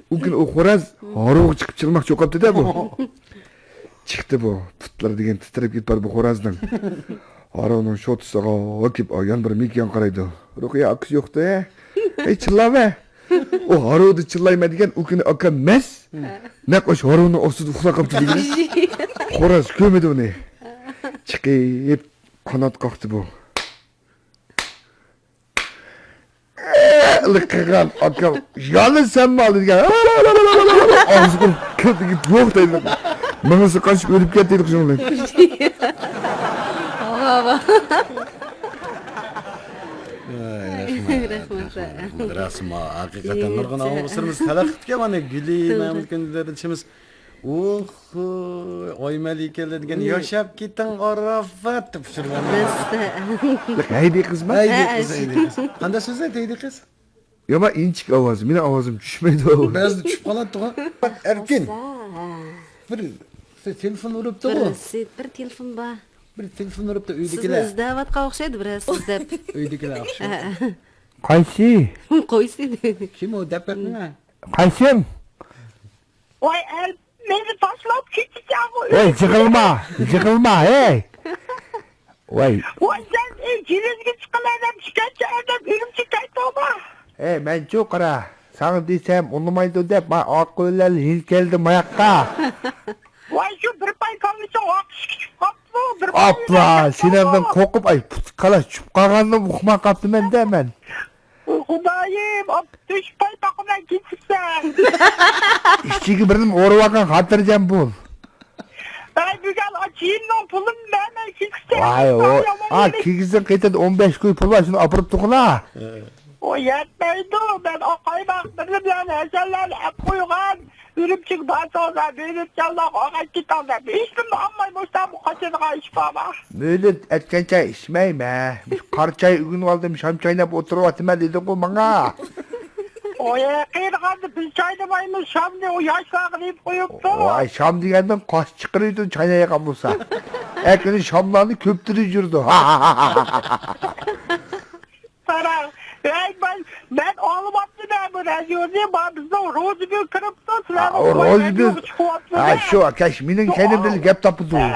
ئۇ كۈنى ئۇ خوراز ھارۋىغا چىقىپ چىللىماقچى بولۇپتۇ-دە بۇ. چىقتى بۇ. پۇتلىرى دېگەن تىترەپ كېتىپ بار بۇ خورازنىڭ. ھارۋىنىڭ شوتىسىغا كېلىپ، يەنە بىر مېكىيان قارايدۇ. رۇقىيە ئاكىسى يوقتۇ. ھەي، چىللاۋە. ئۇ ھارۋىدا چىللايمەن دېگەن، ئۇ كۈنى ئاكام مەس. نەق ئاشۇ ھارۋىنىڭ ئاستىدا ئۇخلاپ قاپتۇ دېگىنى. خوراز كۆرمىدى ئۇنى. چىقىپ قانات قاقتى بۇ. لىقىغان ئاكام، يالىسەنمۇ دېگەن. ئاغزى قۇرۇپ كىرىپ يوق دەيدۇ. مېڭىسى قاچىپ ئۆلۈپ كەتتى شۇنىڭ بىلەن. رەھمەت. رەھمەت. رەسىم ھەقىقەتەن نۇرغۇن ئاڭلىغۇچىلىرىمىز تەلەققى قىپتىكەن، مانا گۈلى مەمەتكەندىلەردىن چىمىز. ئوخ، ئاي مەلىكەلەر دېگەن، ياشاپ كېتىڭ ئاراپات دەپ ئۇچۇرغان. بىز ھەيدىي قىزمۇ؟ ھەيدىي قىز، ھەيدىي قىز. قانداق سۆزلەيدۇ ھەيدىي قىز؟ يامان ئىنچىكە ئاۋاز، مېنىڭ ئاۋازىم چۈشمەيدۇ. بەزىدە چۈشۈپ قالاتتىغۇ. ئەركىن. بىر، بىر تېلېفون ئۇرۇپتىغۇ. بىر، بىر تېلېفون بار. بىر تېلېفون ئۇرۇپتۇ ئۆيدىكىلەر. سىزنى ئىزدەۋاتقان ئوخشايدۇ بىرەر سىز دەپ. ئۆيدىكىلەر ئوخشايدۇ. قايسى؟ قايسى؟ كىم ئۇ دەپ بەقمە. قايسىم؟ ۋاي ئەل، مېنى تاشلاپ كېتىشەڭغۇ. ھەي، جىغىلما، جىغىلما، ھەي. ۋاي. ۋاي سەن، ئەي، جىلىزگە چىقىمەن دەپ شىكايەتچى ئادەم ئۈرۈمچىگە كەلدىڭما؟ ھەي، مەنچۇ قارا، ساڭا دېسەم ئۇنىمايدۇ دەپ، ما ئاقىۋىلەر يېنىپ كەلدى ماياققا. ۋاي شۇ بىر پاي كاللىسىڭ ئاقىشقا چۈشۈپ قاپتۇ، بىر پاي. ئاپلا، سېنىڭدىن قورقۇپ، ئاي، پۇت كالا چۈشۈپ قالغاندىن ئۇقماي قاپتىمەن دە مەن. خۇدايىم، ئاپ، تۆشۈك پاي تاقىمەن كېتىپسەن. ئىچىگە بىرنېمە ئورىۋالغان خاتىرجەم بول. ئەي، بۈگۈن ئاچىيىمنىڭ پۇلىنى بەرمەي كېتىپسەن. ۋاي، ئۇ، ئا، كىگىزدىن قېيتىدە ئون بەش كوي پۇل بار، شۇنى ئاپىرىپ تۇرغىنا. ئۇ يەتمەيدۇ، مەن ئاقايماق بىرنېمىلەرنى ھەسەللەرنى ئەپ قويغان. ئۈرۈمچىگە بارسىڭىز، مۆلۆت چاللاق ئاغاچ كېتىڭ دەپ، ھېچنېمە ئالماي مۇشتامغا قاچىدىغان ئىش بارمۇ؟ مۆلۆت ئەتكەن چاي ئىچمەيمەن. مۇشۇ قارا چاي ئۆگىنىۋالدىم، شام چايناپ ئولتۇرۇۋاتىمەن دېدىڭغۇ ماڭا. ئوي، قېرىغاندا بىز چاينىمايمىز، شامنى ئۇ ياشلارغا دېيىپ قويۇپتۇ. ۋاي، شام دېگەندىن قاش چىقىرىدۇ، چاينايدىغان بولسا. ئەكۈنى شاملارنى كۆپتۈرۈپ يۈرىدۇ. قاراڭ، ھەي، مەن، مەن ئاڭلىماپتىمەن بۇ رادىيونى، ما بىزنىڭ روزىگۈل كىرىپتۇ، سىلەرنىڭ ھا، روزىگۈل. رادىيوغا چىقىۋاپتۇ ھە، دە. شۇ، ئاكاش، مېنىڭ شۇ كەينىمدىلا گەپ تاپىدۇ. ھە.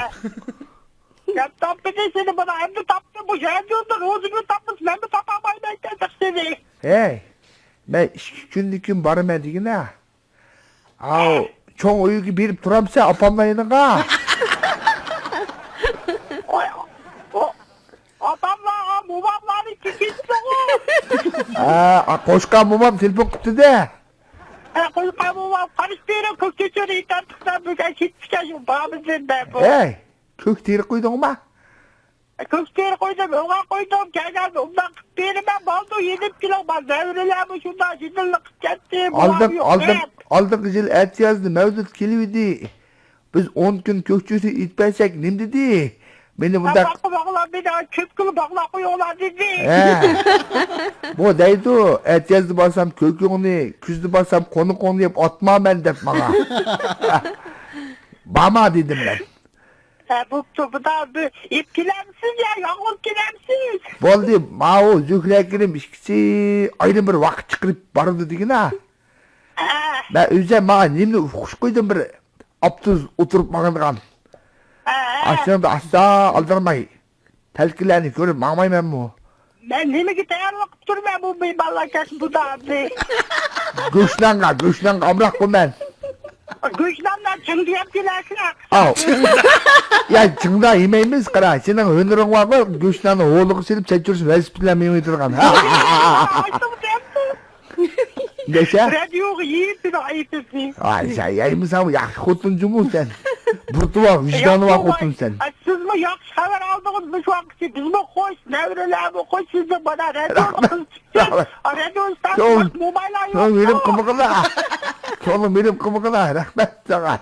گەپ تاپىدۇ، سېنى مانا ئەمدى تاپتى، بۇ رادىيونى روزىگۈل تاپمىسا، مەنمۇ تاپالمايمەن ئەكەن سېنى. ھەي، مەن ئىككى كۈندىن كېيىن بارىمەن دېگىنە. ئاۋۇ، چوڭ ئۆيگە بېرىپ تۇرامسەن، ئاپامنىڭ يېنىغا؟ ئوي، ئۇ، ئاپاملارغا، موماملارنى كېچىكتىغۇ. ھە، قوشقان مومام تېلېفون قىپتۇ-دە. ھە، قوشقان مومام، قارىشىپ بېرىڭ، كۆك چۆچۈرە يېتەرتىپسەن، بۈگۈن كېتىشكەن شۇ بابىسىدە بۇ. ھەي، كۆك تېرىپ قويدۇڭما؟ كۆك تېرىپ قويدۇم، ئۆڭەپ قويدۇم، كەلگەندە ئۇنداق قىلىپ بېرىمەن، بولدى، يېنىپ كېلىڭ، بار نەۋرىلەرمۇ شۇنداق جىدىللىق قىلىپ كەتتى، ئالدىن، بۇلار يوق ئالدىن، دەپ. ئالدىنقى يىل ئەتىيازدا مەۋلۇت كېلىۋىدى. بىز ئون كۈن كۆك چۆچۈرە ئېتىپ بەرسەك نېمە دېدى؟ مېنى ھە، مۇنداق باشقا باغلار مېنى كۆپ كۈن باغلاپ قويۇڭلار دېدى. ھە. بۇ دەيدۇ، ئەتىيازدا بارسام كۆكۈڭنى، كۈزدە بارسام قونىقىڭنى يەپ ئاتمامەن دەپ ماڭا. بارما دېدىم مەن. ھە، بوپتۇ، بۇدا بىر ئېلىپ كېلەمسىز يا يالغۇز كېلەمسىز؟ بولدى، ماۋۇ زۆھرە ئاكىنىم ئىككىسى ئايرىم بىر ۋاقىت چىقىرىپ بارىدۇ دېگىنە. ھە. مەن ئۆزۈم ماڭا نېمىنى ئۇقۇش قويدۇم، بىر ئاپتوبۇس ئولتۇرۇپ ماڭىدىغان. ھە، ھە. ئاشۇنىڭدا ئاستا ئالدىرىماي. پەلكىلەرنى كۆرۈپ ماڭمايمەنمۇ؟ مەن نېمىگە تەييارلىق قىلىپ تۇرىمەن بۇ مېھمانلار كەلسە بۇدا ئەمدى؟ گۆشنانغا، گۆشنانغا ئامراق قىلىمەن. گۆشناننى چىڭدا يەپ كېلەرسىلەر. ئاۋ. يا، چىڭدا يېمەيمىز، قارا، سېنىڭ ھۈنىرىڭ بارغۇ، گۆشناننى ھولىغا سېلىپ، چەچۈرسە ۋېلىسىپىت بىلەن مېڭىۋېتىدىغان. ھە؟ نەشە؟ رادىيوغا يېيىپ، ئېيتىپ. ۋاي، سەن يەيمىسەن، ياخشى خوتۇن جۇمۇ سەن. بىر تۇۋا ۋىجدانى بار خوتۇن سەن. سىزمۇ ياخشى خەۋەر ئالدىڭىز مۇشۇ ۋاقىتتا. بىزمۇ خوش، نەۋرىلەرمۇ خوش، سىزنى مانا رادىيوغا قىزىتىپسىز. رادىيو ئىستانسىڭىز مومايلار يوق. كۆڭلۈم مېنىڭ قىمىقىلا. كۆڭلۈم مېنىڭ قىمىقىلا. رەھمەت ساڭا.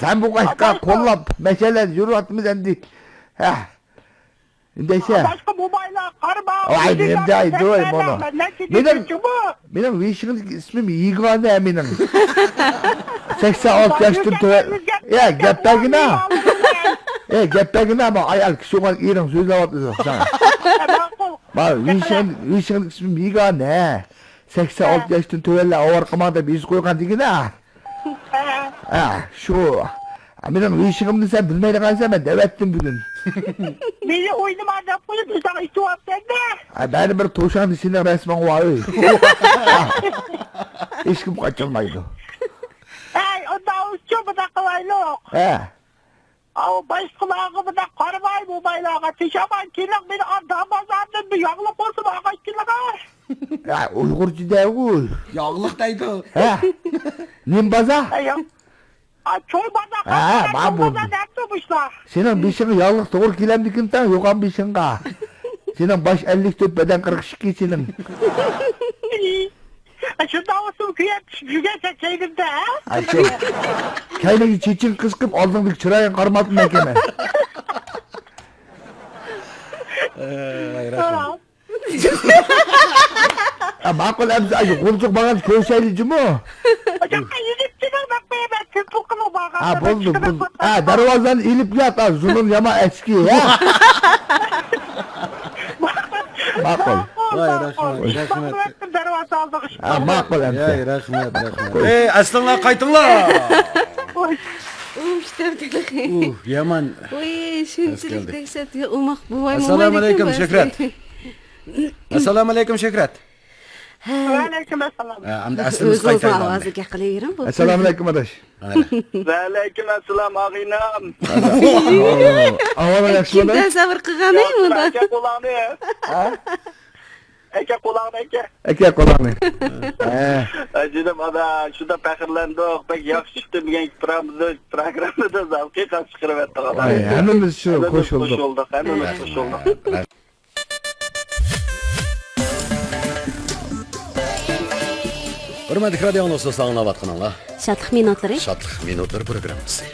سەن بۇ قاشقا قوللاپ، مەشەلەر يۈرۈۋاتىمىز ئەمدى. ھە. ئىندەكشە. باشقا مومايلار قارىما. ۋاي، نېمە دەيدۇ، ۋاي، مانا. مېنىڭ، مېنىڭ ۋېشىڭدىكى ئىسمىم يېگانە مېنىڭ. سەكسەن ئالتە ياشتىن تۆۋەن. يا، گەپ بەرگىنە. يا، گەپ بەرگىنە، ما ئايال كىشى بولغان ئېرىڭ سۆزلەۋاتىدۇ ساڭا. ما ۋېشىڭ، ۋېشىڭدىكى ئىسمىم يېگانە. سەكسەن ئالتە ياشتىن تۆۋەنلەر ئاۋارە قىلماڭ دەپ يېزىپ قويغان دېگىنە. ھە. ھە، شۇ. مېنىڭ ۋېشىڭىمنى سەن بىلمەيدىغانسەن، مەن دەۋەتتىم بۈگۈن. مېنى ئوينىما دەپ قويۇپ، ئۆزۈڭ ئېيتىۋاتىسەن-دە. ھە، بەرىبىر توشاڭدا سېنىڭ رەسمىڭ بار، ئۆي. ھېچكىم قاچالمايدۇ. ھەي، ئۇنداق بولسىچۇ، بۇنداق قىلايلۇق. ھە. ئاۋۇ باشقىلارغا بۇنداق قارىماي، مومايلارغا تېشىماي، كېلىڭ، مېنى ئاندام بازاردىن بىر ياغلىق بولسىمۇ ئاغاچ كېلىڭە. يا، ئۇيغۇرچە دەۋۇ. ياغلىق دەيدۇ. ھە. نېمە بازار؟ ھە، ياغ-، ئا، چوي بازار، ھە، قارا، مانا چوي بازار دەپتۇ بۇ ئىشلار. سېنىڭ بېشىڭغا ياغلىق توغرا كېلەمدىكىن تاڭ، يوغان بېشىڭغا. سېنىڭ باش ئەللىك تۆت، بەدەن قىرىق ئىككى سېنىڭ. شۇنداق بولسىمۇ كۆيۈپ چۈشۈپ يۈرگەنسەن كەينىمدە، ھە؟ ئاشۇ كەينىڭگە چېچىڭ قىسقىپ، ئالدىڭدىكى چىرايىڭ قارىماپتىمەن. ئەي، رەھمەت. ھە، ماقۇل، ئەمدى، ئاي، غۇلجىغا بارغاندا كۆرۈشەيلى جۇمۇ. ئاجاققا يۈزۈپ جۇمۇ، مەن قويىمەن، تېلېفون قىلىپ بارغاندا ھە، بولدى، بولدى. ھە، دەرۋازىنى ئېلىپ يات، ھە، زۇنۇن يامان ئەسكى، ھە. ماقۇل. ۋاي، رەھمەت، رەھمەت. دەرۋازا ئالدىغا چىقىپ ھە، ماقۇل ئەمدى. ۋاي، رەھمەت، رەھمەت. ئەي، ئەسلىڭلار قايتىڭلار. ئۇھ، ئىشتەم تېخى. ئۇھ، يامان. ۋاي، شۇنچىلىك دەھشەت، يا، ئوماق بوۋاي. ئەسسالامۇ ئەلەيكۇم، شۆھرەت. ئەسسالامۇ ئەلەيكۇم، شۆھرەت. ھە. ۋەئەلەيكۇم ئەسسالام. ھە، ئەمدى ئەسلىمىز ئۆزىڭىزنىڭ قايتايلى ئاۋازىغا گەپ قىلىۋېرىڭ، بولدى. ئەسسالامۇ ئەلەيكۇم، ئاداش. ۋەئەلەيكۇم ئەسسالام، ئاغىنەم. ئاۋازىڭ ياخشىمۇ؟ كىم تەسەۋۋۇر قىلغان، ئەي، بۇنى؟ ئەكە قۇلاقنى. ھە؟ ئەكە قۇلاقنى، ئەكە. ئەكە قۇلاقنى. ھە. ئەجىنىم، ئانا، شۇنداق پەخىرلەندۇق. بەك ياخشى چىقتى بۈگۈنكى پروگراممىمىز، پروگراممىدا زەۋقى قاپ چىقىرىۋەتتۇق، ئانا. ھەي، ھەممىمىز شۇ، ھەممىمىز قوشۇلدۇق. قوشۇلدۇق، ھەممىمىز قوشۇلدۇق. ھە. ھۆرمەتلىك رادىيو ئاڭلىغۇچىلار، سىلەر ئاڭلاۋاتقىنىڭلار شادلىق مىنۇتلىرى. شادلىق مىنۇتلىرى پروگراممىسى.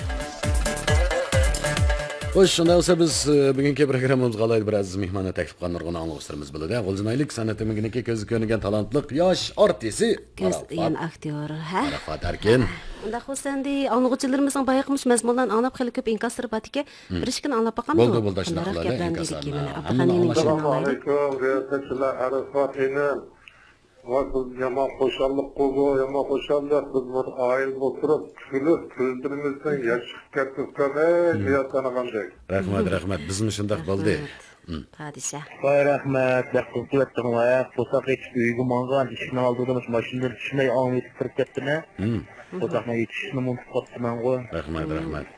خوش، شۇنداق بولسا بىز، ئى، بۈگۈنكى پروگراممىمىزغا ئالايلى بىر ئەزىز مېھماننى تەكلىپ قىلغان نۇرغۇن ئاڭلىغۇچىلىرىمىز بولىدۇ. غۇلجا ناھىيەلىك سەنئەت ئۆمىكىنىڭكى كۆزگە كۆرۈنگەن تالانتلىق ياش ئارتىسى كۆز ئارافات. يان ئاكتيور، ھە؟ ئارافات ئەركىن. ئۇنداق بولسا ئەمدى ئاڭلىغۇچىلىرىمىزنىڭ بايىقى مۇشۇ مەزمۇنلارنى ئاڭلاپ خېلى كۆپ ئىنكاسلىرى بارتىكەن. بىر ئىككىنى ئاڭلاپ باقامدۇ؟ بولدى، بولدى، شۇنداق قىلايلى، ئىنكاسلارنى. ئەمدى ئابدۇغانىنىڭ ئەسسالامۇ ئەلەيكۇم، رىياسەتچىلەر، ئارافات ئىنىم. ۋاي، بىز يامان خۇشاللىق قىلدۇق، يامان خۇشاللىق. بىز بۇ ئائىلىدە ئولتۇرۇپ، كۈلۈپ، كۆزلىرىمىزدىن ياش چىقىپ كەتتى ئۇكام، ئەي، دۇنيا تانىغاندەك. رەھمەت، رەھمەت. بىزمۇ شۇنداق بولدى. پادىشاھ. ۋاي، رەھمەت، بەك قىزىقىۋەتتىڭ ۋاي. قورساق ئېچىپ ئۆيگە ماڭغان، ئىشىكنىڭ ئالدىدا مۇشۇ ماشىنىدىن چۈشمەي ئاڭلىۋېتىپ كىرىپ كەتتىمە. قورساقنى ئېچىشنىمۇ ئۇنتۇپ قاپتىمەنغۇ. رەھمەت، رەھمەت.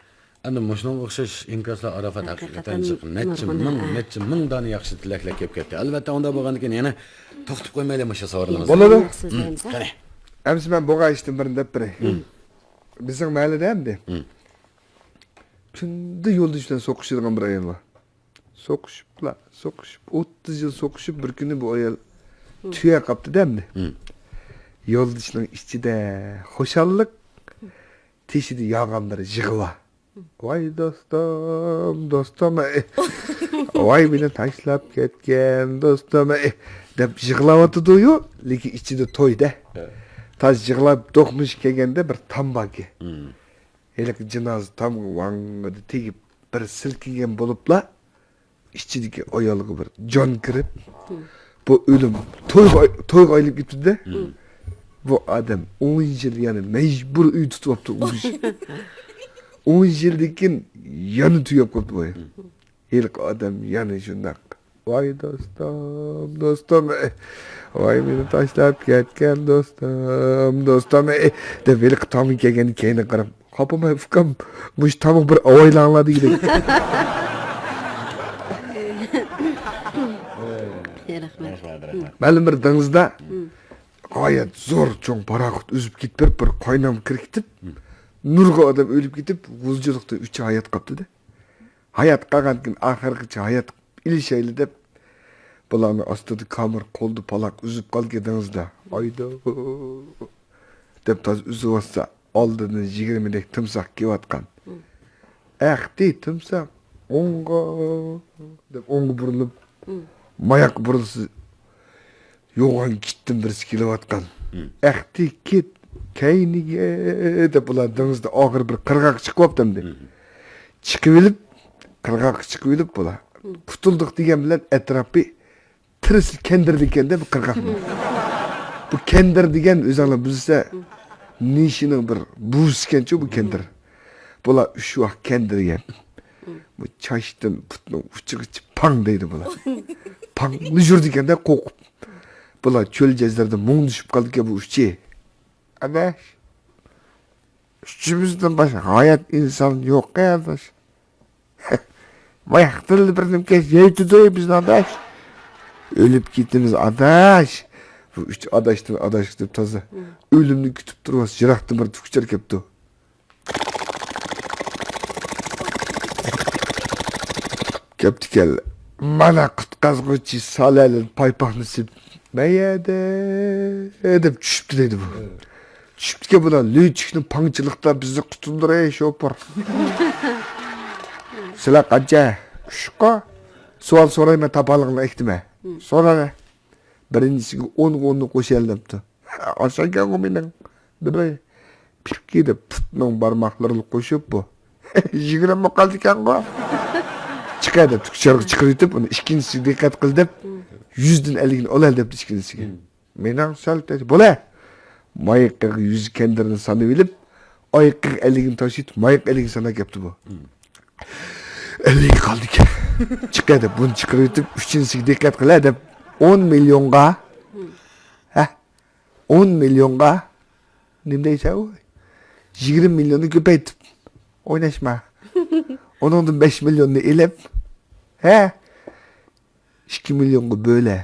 ئەمدى مۇشۇنىڭغا ئوخشاش ئىنكاسلار ئارافات ھەقىقەتەن ھەقىقەتەن جىق. نەچچە مىڭ، نەچچە مىڭ دانە ياخشى تىلەكلەر كېلىپ كەتتى. ئەلۋەتتە، ئۇنداق بولغاندىكىن يەنە توختىپ قويمايلى مۇشۇ سوئالىمىزدا. بولىدۇ. قېنى. ئەمىسە مەن بولغان ئىشتىن بىرنى دەپ بېرەي. بىزنىڭ مەھەللىدە ئەمدى كۈندە يولدىشى بىلەن سوقۇشىدىغان بىر ئايال بار. سوقۇشۇپلا، سوقۇشۇپ، ئوتتۇز يىل سوقۇشۇپ، بىر كۈنى بۇ ئايال تۈگەپ قاپتۇ-دە ئەمدى. يولدىشىنىڭ ئىچىدە خۇشاللىق، تېشىدا ياغان بىر يىغا بار. ۋاي دوستۇم، دوستۇم، ئەي. ۋاي مېنى تاشلاپ كەتكەن دوستۇم، ئەي، دەپ يىغلاۋاتىدۇ-يۇ، لېكىن ئىچىدە توي-دە. تاز يىغلاپ دوقمۇشۇپ كەلگەندە بىر تام باركەن. ھېلىقى جىنازا تامغا ۋاڭڭىدە تېگىپ، بىر سىلكىگەن بولۇپلا، ئىچىدىكى ئايالغا بىر جان كىرىپ، بۇ ئۆلۈم تويغا، تويغا ئايلىنىپ كېتىدۇ-دە. بۇ ئادەم ئون يىل يەنە مەجبۇر ئۆي تۇتۇۋاپتۇ ئۇ كىشى. ئون يىلدىن كېيىن يەنە تۈگەپ قاپتۇ بۇ ئايال. ھېلىقى ئادەم يەنە شۇنداق. ۋاي دوستۇم، دوستۇم، ئەي. ۋاي مېنى تاشلاپ كەتكەن دوستۇم، دوستۇم، ئەي، دەپ ھېلىقى تامغا كەلگەندە كەينىگە قاراپ، خاپىماي ئۇكام، مۇشۇ تامغا بىر ئاۋايلاڭلار دېگۈدەك. رەھمەت. مەلۇم بىر دېڭىزدا غايەت زور چوڭ پاراخوت ئۈزۈپ كېتىپ بېرىپ، بىر قاينامغا كىرىپ كېتىپ، نۇرغۇن ئادەم ئۆلۈپ كېتىپ، غۇلجىلىقتا ئۈچى ھايات قاپتۇ-دە. ھايات قالغاندىن كېيىن ئاخىرغىچە ھايات ئېلىشايلى دەپ، بۇلارنىڭ ئاستىدا كامېر قولدا پالاق ئۈزۈپ قالغان دېڭىزدا. ئايدۇ دەپ تاز ئۈزۈۋاتسا، ئالدىدىن يىگىرمىدەك تىمساھ كېلىۋاتقان. ئەختى تىمساھ ئوڭغا دەپ ئوڭغا بۇرۇلۇپ، ماياققا بۇرۇلسا، يوغان كىتتىن بىرسى كېلىۋاتقان. ئەختى كىت كەينىگە دەپ، بۇلار دېڭىزدا ئاخىرى بىر قىرغاققا چىقىۋاپتۇ ئەمدى. چىقىۋېلىپ، قىرغاققا چىقىۋېلىپ بۇلار. قۇتۇلدۇق دېگەن بىلەن ئەتراپى تىرىسى كەندىرىدىكەن-دە بۇ قىرغاقنىڭ. بۇ كەندىر دېگەن ئۆزۈڭلار بىلسە، نىشىنىڭ بىر بۇۋىسىكەنچۇ بۇ كەندىر. بۇلار ئۈچ ۋاق كەندىرگەن. بۇ چاچتىن پۇتنىڭ ئۇچىغىچە پاڭ دەيدۇ بۇلار. پاڭ يۈرىدىكەن-دە قورقۇپ. بۇلار چۆل جەزىرىدە مۇڭدىشىپ قالدىكەن بۇ ئۈچى. ئاداش، ئۈچىمىزدىن باشقا ھايات ئىنسان يوق-ە، ئاداش. ماياقتىن بىر نېمە كەس يەيتىدۇ بىزنى، ئاداش. ئۆلۈپ كېتىمىز، ئاداش. بۇ ئۈچ ئاداشتىن ئاداش كېتىپ تازا ئۆلۈمنى كۈتۈپ تۇرۇۋاتسا، يىراقتىن بىر تۈكچەر كەپتۇ. كەپتىكەن. مانا قۇتقازغۇچى سالەلىن پايپاقنى سېلىپ، مەيەدە دەپ چۈشۈپتۇ دەيدۇ بۇ. چۈشۈپتىكەن بۇلار، لۈچۈكنى پاڭچىلىقتا بىزنى قۇتۇلدۇر ئەي شوپۇر. سىلەر قانچە؟ ئۈچكە. سوئال سورايمەن، تاپالىقىنى ئېيتىمەن. سورا. بىرىنچىسىگە ئونغا ئوننى قوشايلى دەپتۇ. ئاشۇ ئىكەنغۇ مېنىڭ بىر پىككى دەپ پۇتنىڭ بارماقلىرىنى قوشۇپ بۇ. يىگىرمە قالدىكەنغۇ. چىقە دەپ تۈكچارغا چىقىرىۋېتىپ، ئۇنى ئىككىنچىسىگە دىققەت قىل دەپ، يۈزدىن ئەللىكنى ئالايلى دەپتۇ ئىككىنچىسىگە. مېنىڭ سەل تەس-، بولە. مايىقىغا يۈز كەندىرىنى سانىۋېلىپ، ئايىقىغا ئەللىكنى تاشلىۋېتىپ، مايىققا ئەللىكنى ساناپ كەپتۇ بۇ. ئەللىك قالدىكەن. چىقە دەپ بۇنى چىقىرىۋېتىپ، ئۈچىنچىسىگە دىققەت قىلە دەپ، ئون مىليونغا، ھە، ئون مىليونغا نېمە دەيسەن ئۇ؟ يىگىرمە مىليوننى كۆپەيتىپ ئويناشما. ئۇنىڭدىن بەش مىليوننى ئېلىپ، ھە، ئىككى مىليونغا بۆلە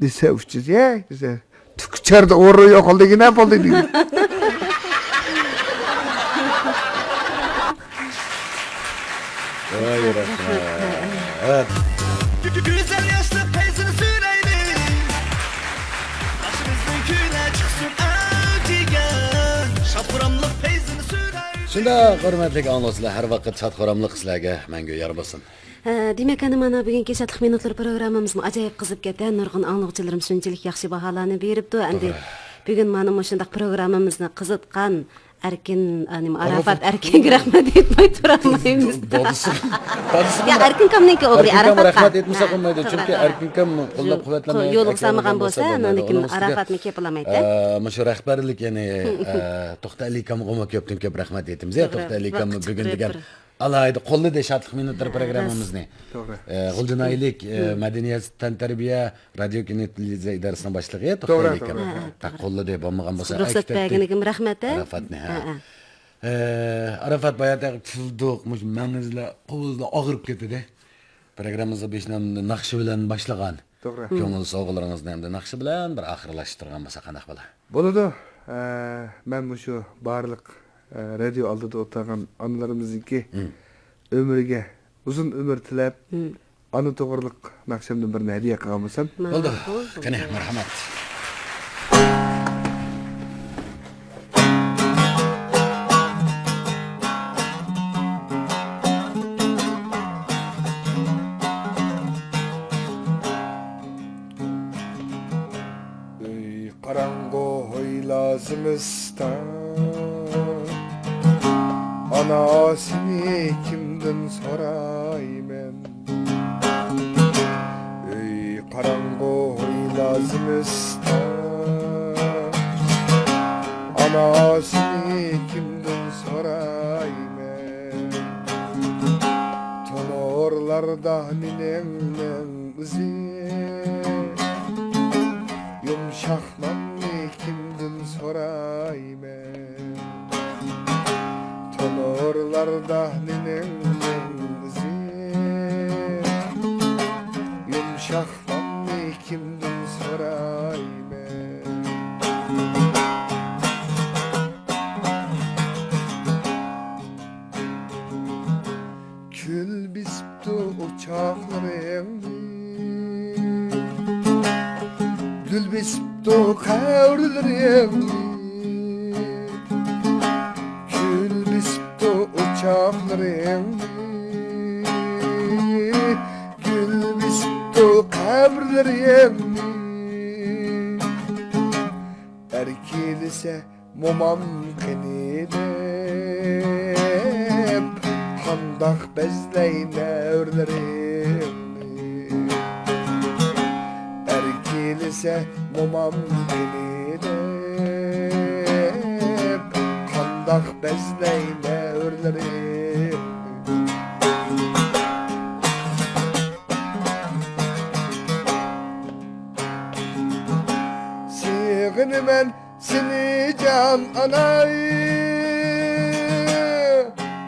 دېسە، ئۈچىنچى، ھەي دېسە، تۈكچەردە ئورۇن يوق، ئالدىغىنە بولدى دېگەن. ۋاي رەھمەت. گۈزەل ياشلىق پەيزىنى سۈرەيلى. بېشىمىزدىن كۈلە چىقسۇن ئەۋجىگە. شاد-خۇراملىق پەيزىنى سۈرەيلى. شۇنداق، ھۆرمەتلىك ئاڭلىغۇچىلار، ھەر ۋاقىت شاد-خۇراملىق سىلەرگە مەڭگۈ يار بولسۇن. ھە، دېمەك، ئەنە مانا بۈگۈنكى شادلىق مىنۇتلىرى پروگراممىمىزمۇ ئاجايىپ قىزىپ كەتتى. نۇرغۇن ئاڭلىغۇچىلىرىمىز شۇنچىلىك ياخشى باھالارنى بېرىپتۇ. ئەمدى توغرا. بۈگۈن مانا مۇشۇنداق پروگراممىمىزنى قىزىتقان ئەركىن، ئە، نېمە، ئارافات ئارافات. ئەركىنگە رەھمەت ئېيتماي تۇرالمايمىز. دادىسى، دادىسى يا، ئەركىنكامنىڭكى ئوغلى ئەركىنكامغا ئارافاتقا. رەھمەت ئېيتمىساق ھە، بولمايدۇ، توغرا، چۈنكى توغرا. ئەركىنكام قوللاپ قۇۋۋەتلەمەي يولغا سالمىغان بولسا، بولمايدۇ. ئۇنىڭدىن كېيىن ئارافاتمۇ كېلىپ بولالمايدۇ. ئە، مۇشۇ رەھبەرلىك، يەنى، ئە، توختى ئەلىكامغىمۇ كۆپتىن كۆپ رەھمەت ئېيتىمىز. توغرا. توختى ئەلىكام ۋاقىت بۈگۈن دېگەن ئالاھىدە قوللىدى شادلىق مىنۇتلىرى ھە، پروگراممىمىزنى. توغرا. ئە، غۇلجا ناھىيەلىك، ئە، مەدەنىيەت تەنتەربىيە رادىيو كىنو تېلېۋىزىيە ئىدارىسىنىڭ باشلىقى توختى توغرا، ئەلىكام. توغرا. ھە، ھە، ھە، قوللىدى، بولمىغان بولسا رۇخسەت بەرگىنىگىمۇ رەھمەت، ھە؟ ئارافاتنى، ھە. ھە، ھە. ئە، ئارافات بايا تەق تۇتۇلدۇق، مۇشۇ مېڭىزلەر، قوۋۇزلار ئاغرىپ كېتىدۇ. پروگراممىمىزنى بېشىنى ناخشا بىلەن باشلىغان. توغرا. كۆڭۈل سوۋغىلىرىڭىزنى ئەمدى ناخشا بىلەن بىر ئاخىرلاشتۇرغان بولسا قانداق بولا؟ بولىدۇ. ئە، مەن مۇشۇ بارلىق، ئە، رادىيو ئالدىدا ئولتۇرغان ئانىلىرىمىزنىڭكى ئۆمرىگە ئۇزۇن ئۆمۈر تىلەپ، ئانا توغرىلىق ناخشامدىن بىرنى ھەدىيە قىلغان بولسام. بولدى. قېنى، مەرھەمەت. ئۆي قاراڭغۇ ھويلا زىمىستان، ئانا سېنى كىمدىن سورايمەن؟ ئۆي قاراڭغۇ ھويلا زىمىستان، ئانا سېنى كىمدىن سورايمەن؟ تونۇرلاردا نېنىڭنىڭ ئىزى، يۇمشاق ناننى كىمدىن سورايمەن؟ تونۇرلاردا نېنىڭنىڭ ئىزى، يۇمشاق ناننى كىمدىن سورايمەن؟ كۈل بېسىپتۇ ئوچاقلىرىڭنى، گۈل بېسىپتۇ قەبرىلىرىڭنى. كۈل بېسىپتۇ ئوچاقلىرىڭنى، گۈل بېسىپتۇ قەبرىلىرىڭنى. ئەركىلىسە مومام قېنى دەپ، قانداق بەزلەي نەۋرىلىرىمنى؟ ئەركىلىسە مومام قېنى دەپ، قانداق بەزلەي نەۋرىلىرىمنى؟ سېغىنىمەن سېنى جان ئاناي،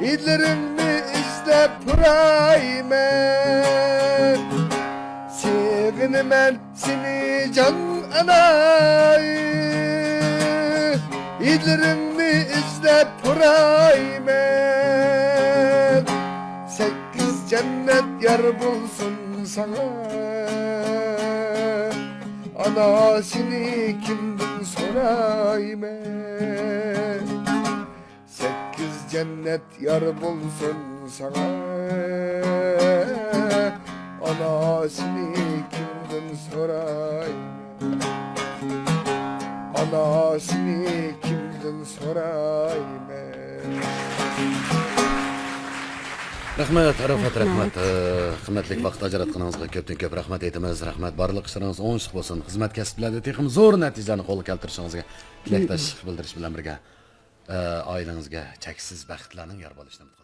ھىدلىرىڭنى ئىزدەپ پۇرايمەن. سېغىنىمەن سېنى جان ئاناي، ھىدلىرىڭنى ئىزدەپ پۇرايمەن. سەككىز جەننەت يار بولسۇن ساڭا. ئاناسىنى كىمدىن سورايمەن؟ سەككىز جەننەت يار بولسۇن ساڭا. ئاناسىنى كىمدىن سورايمەن؟ ئاناسىنى كىمدىن سورايمەن؟ رەھمەت، ئاراپات، رەھمەت. رەھمەت. ئى، قىممەتلىك ۋاقىت ئاجراتقىنىڭىزغا كۆپتىن كۆپ رەھمەت ئېيتىمىز. رەھمەت، بارلىق ئىشلىرىڭىز ئوڭۇشلۇق بولسۇن. خىزمەت كەسىپلەردە تېخىمۇ زور نەتىجىلەرنى قولغا كەلتۈرۈشىڭىزگە تىلەكداشلىق بىلدۈرۈش بىلەن بىرگە، ئى، ئائىلىڭىزگە چەكسىز بەختلەرنىڭ يار بولۇشىنى ئۈمىد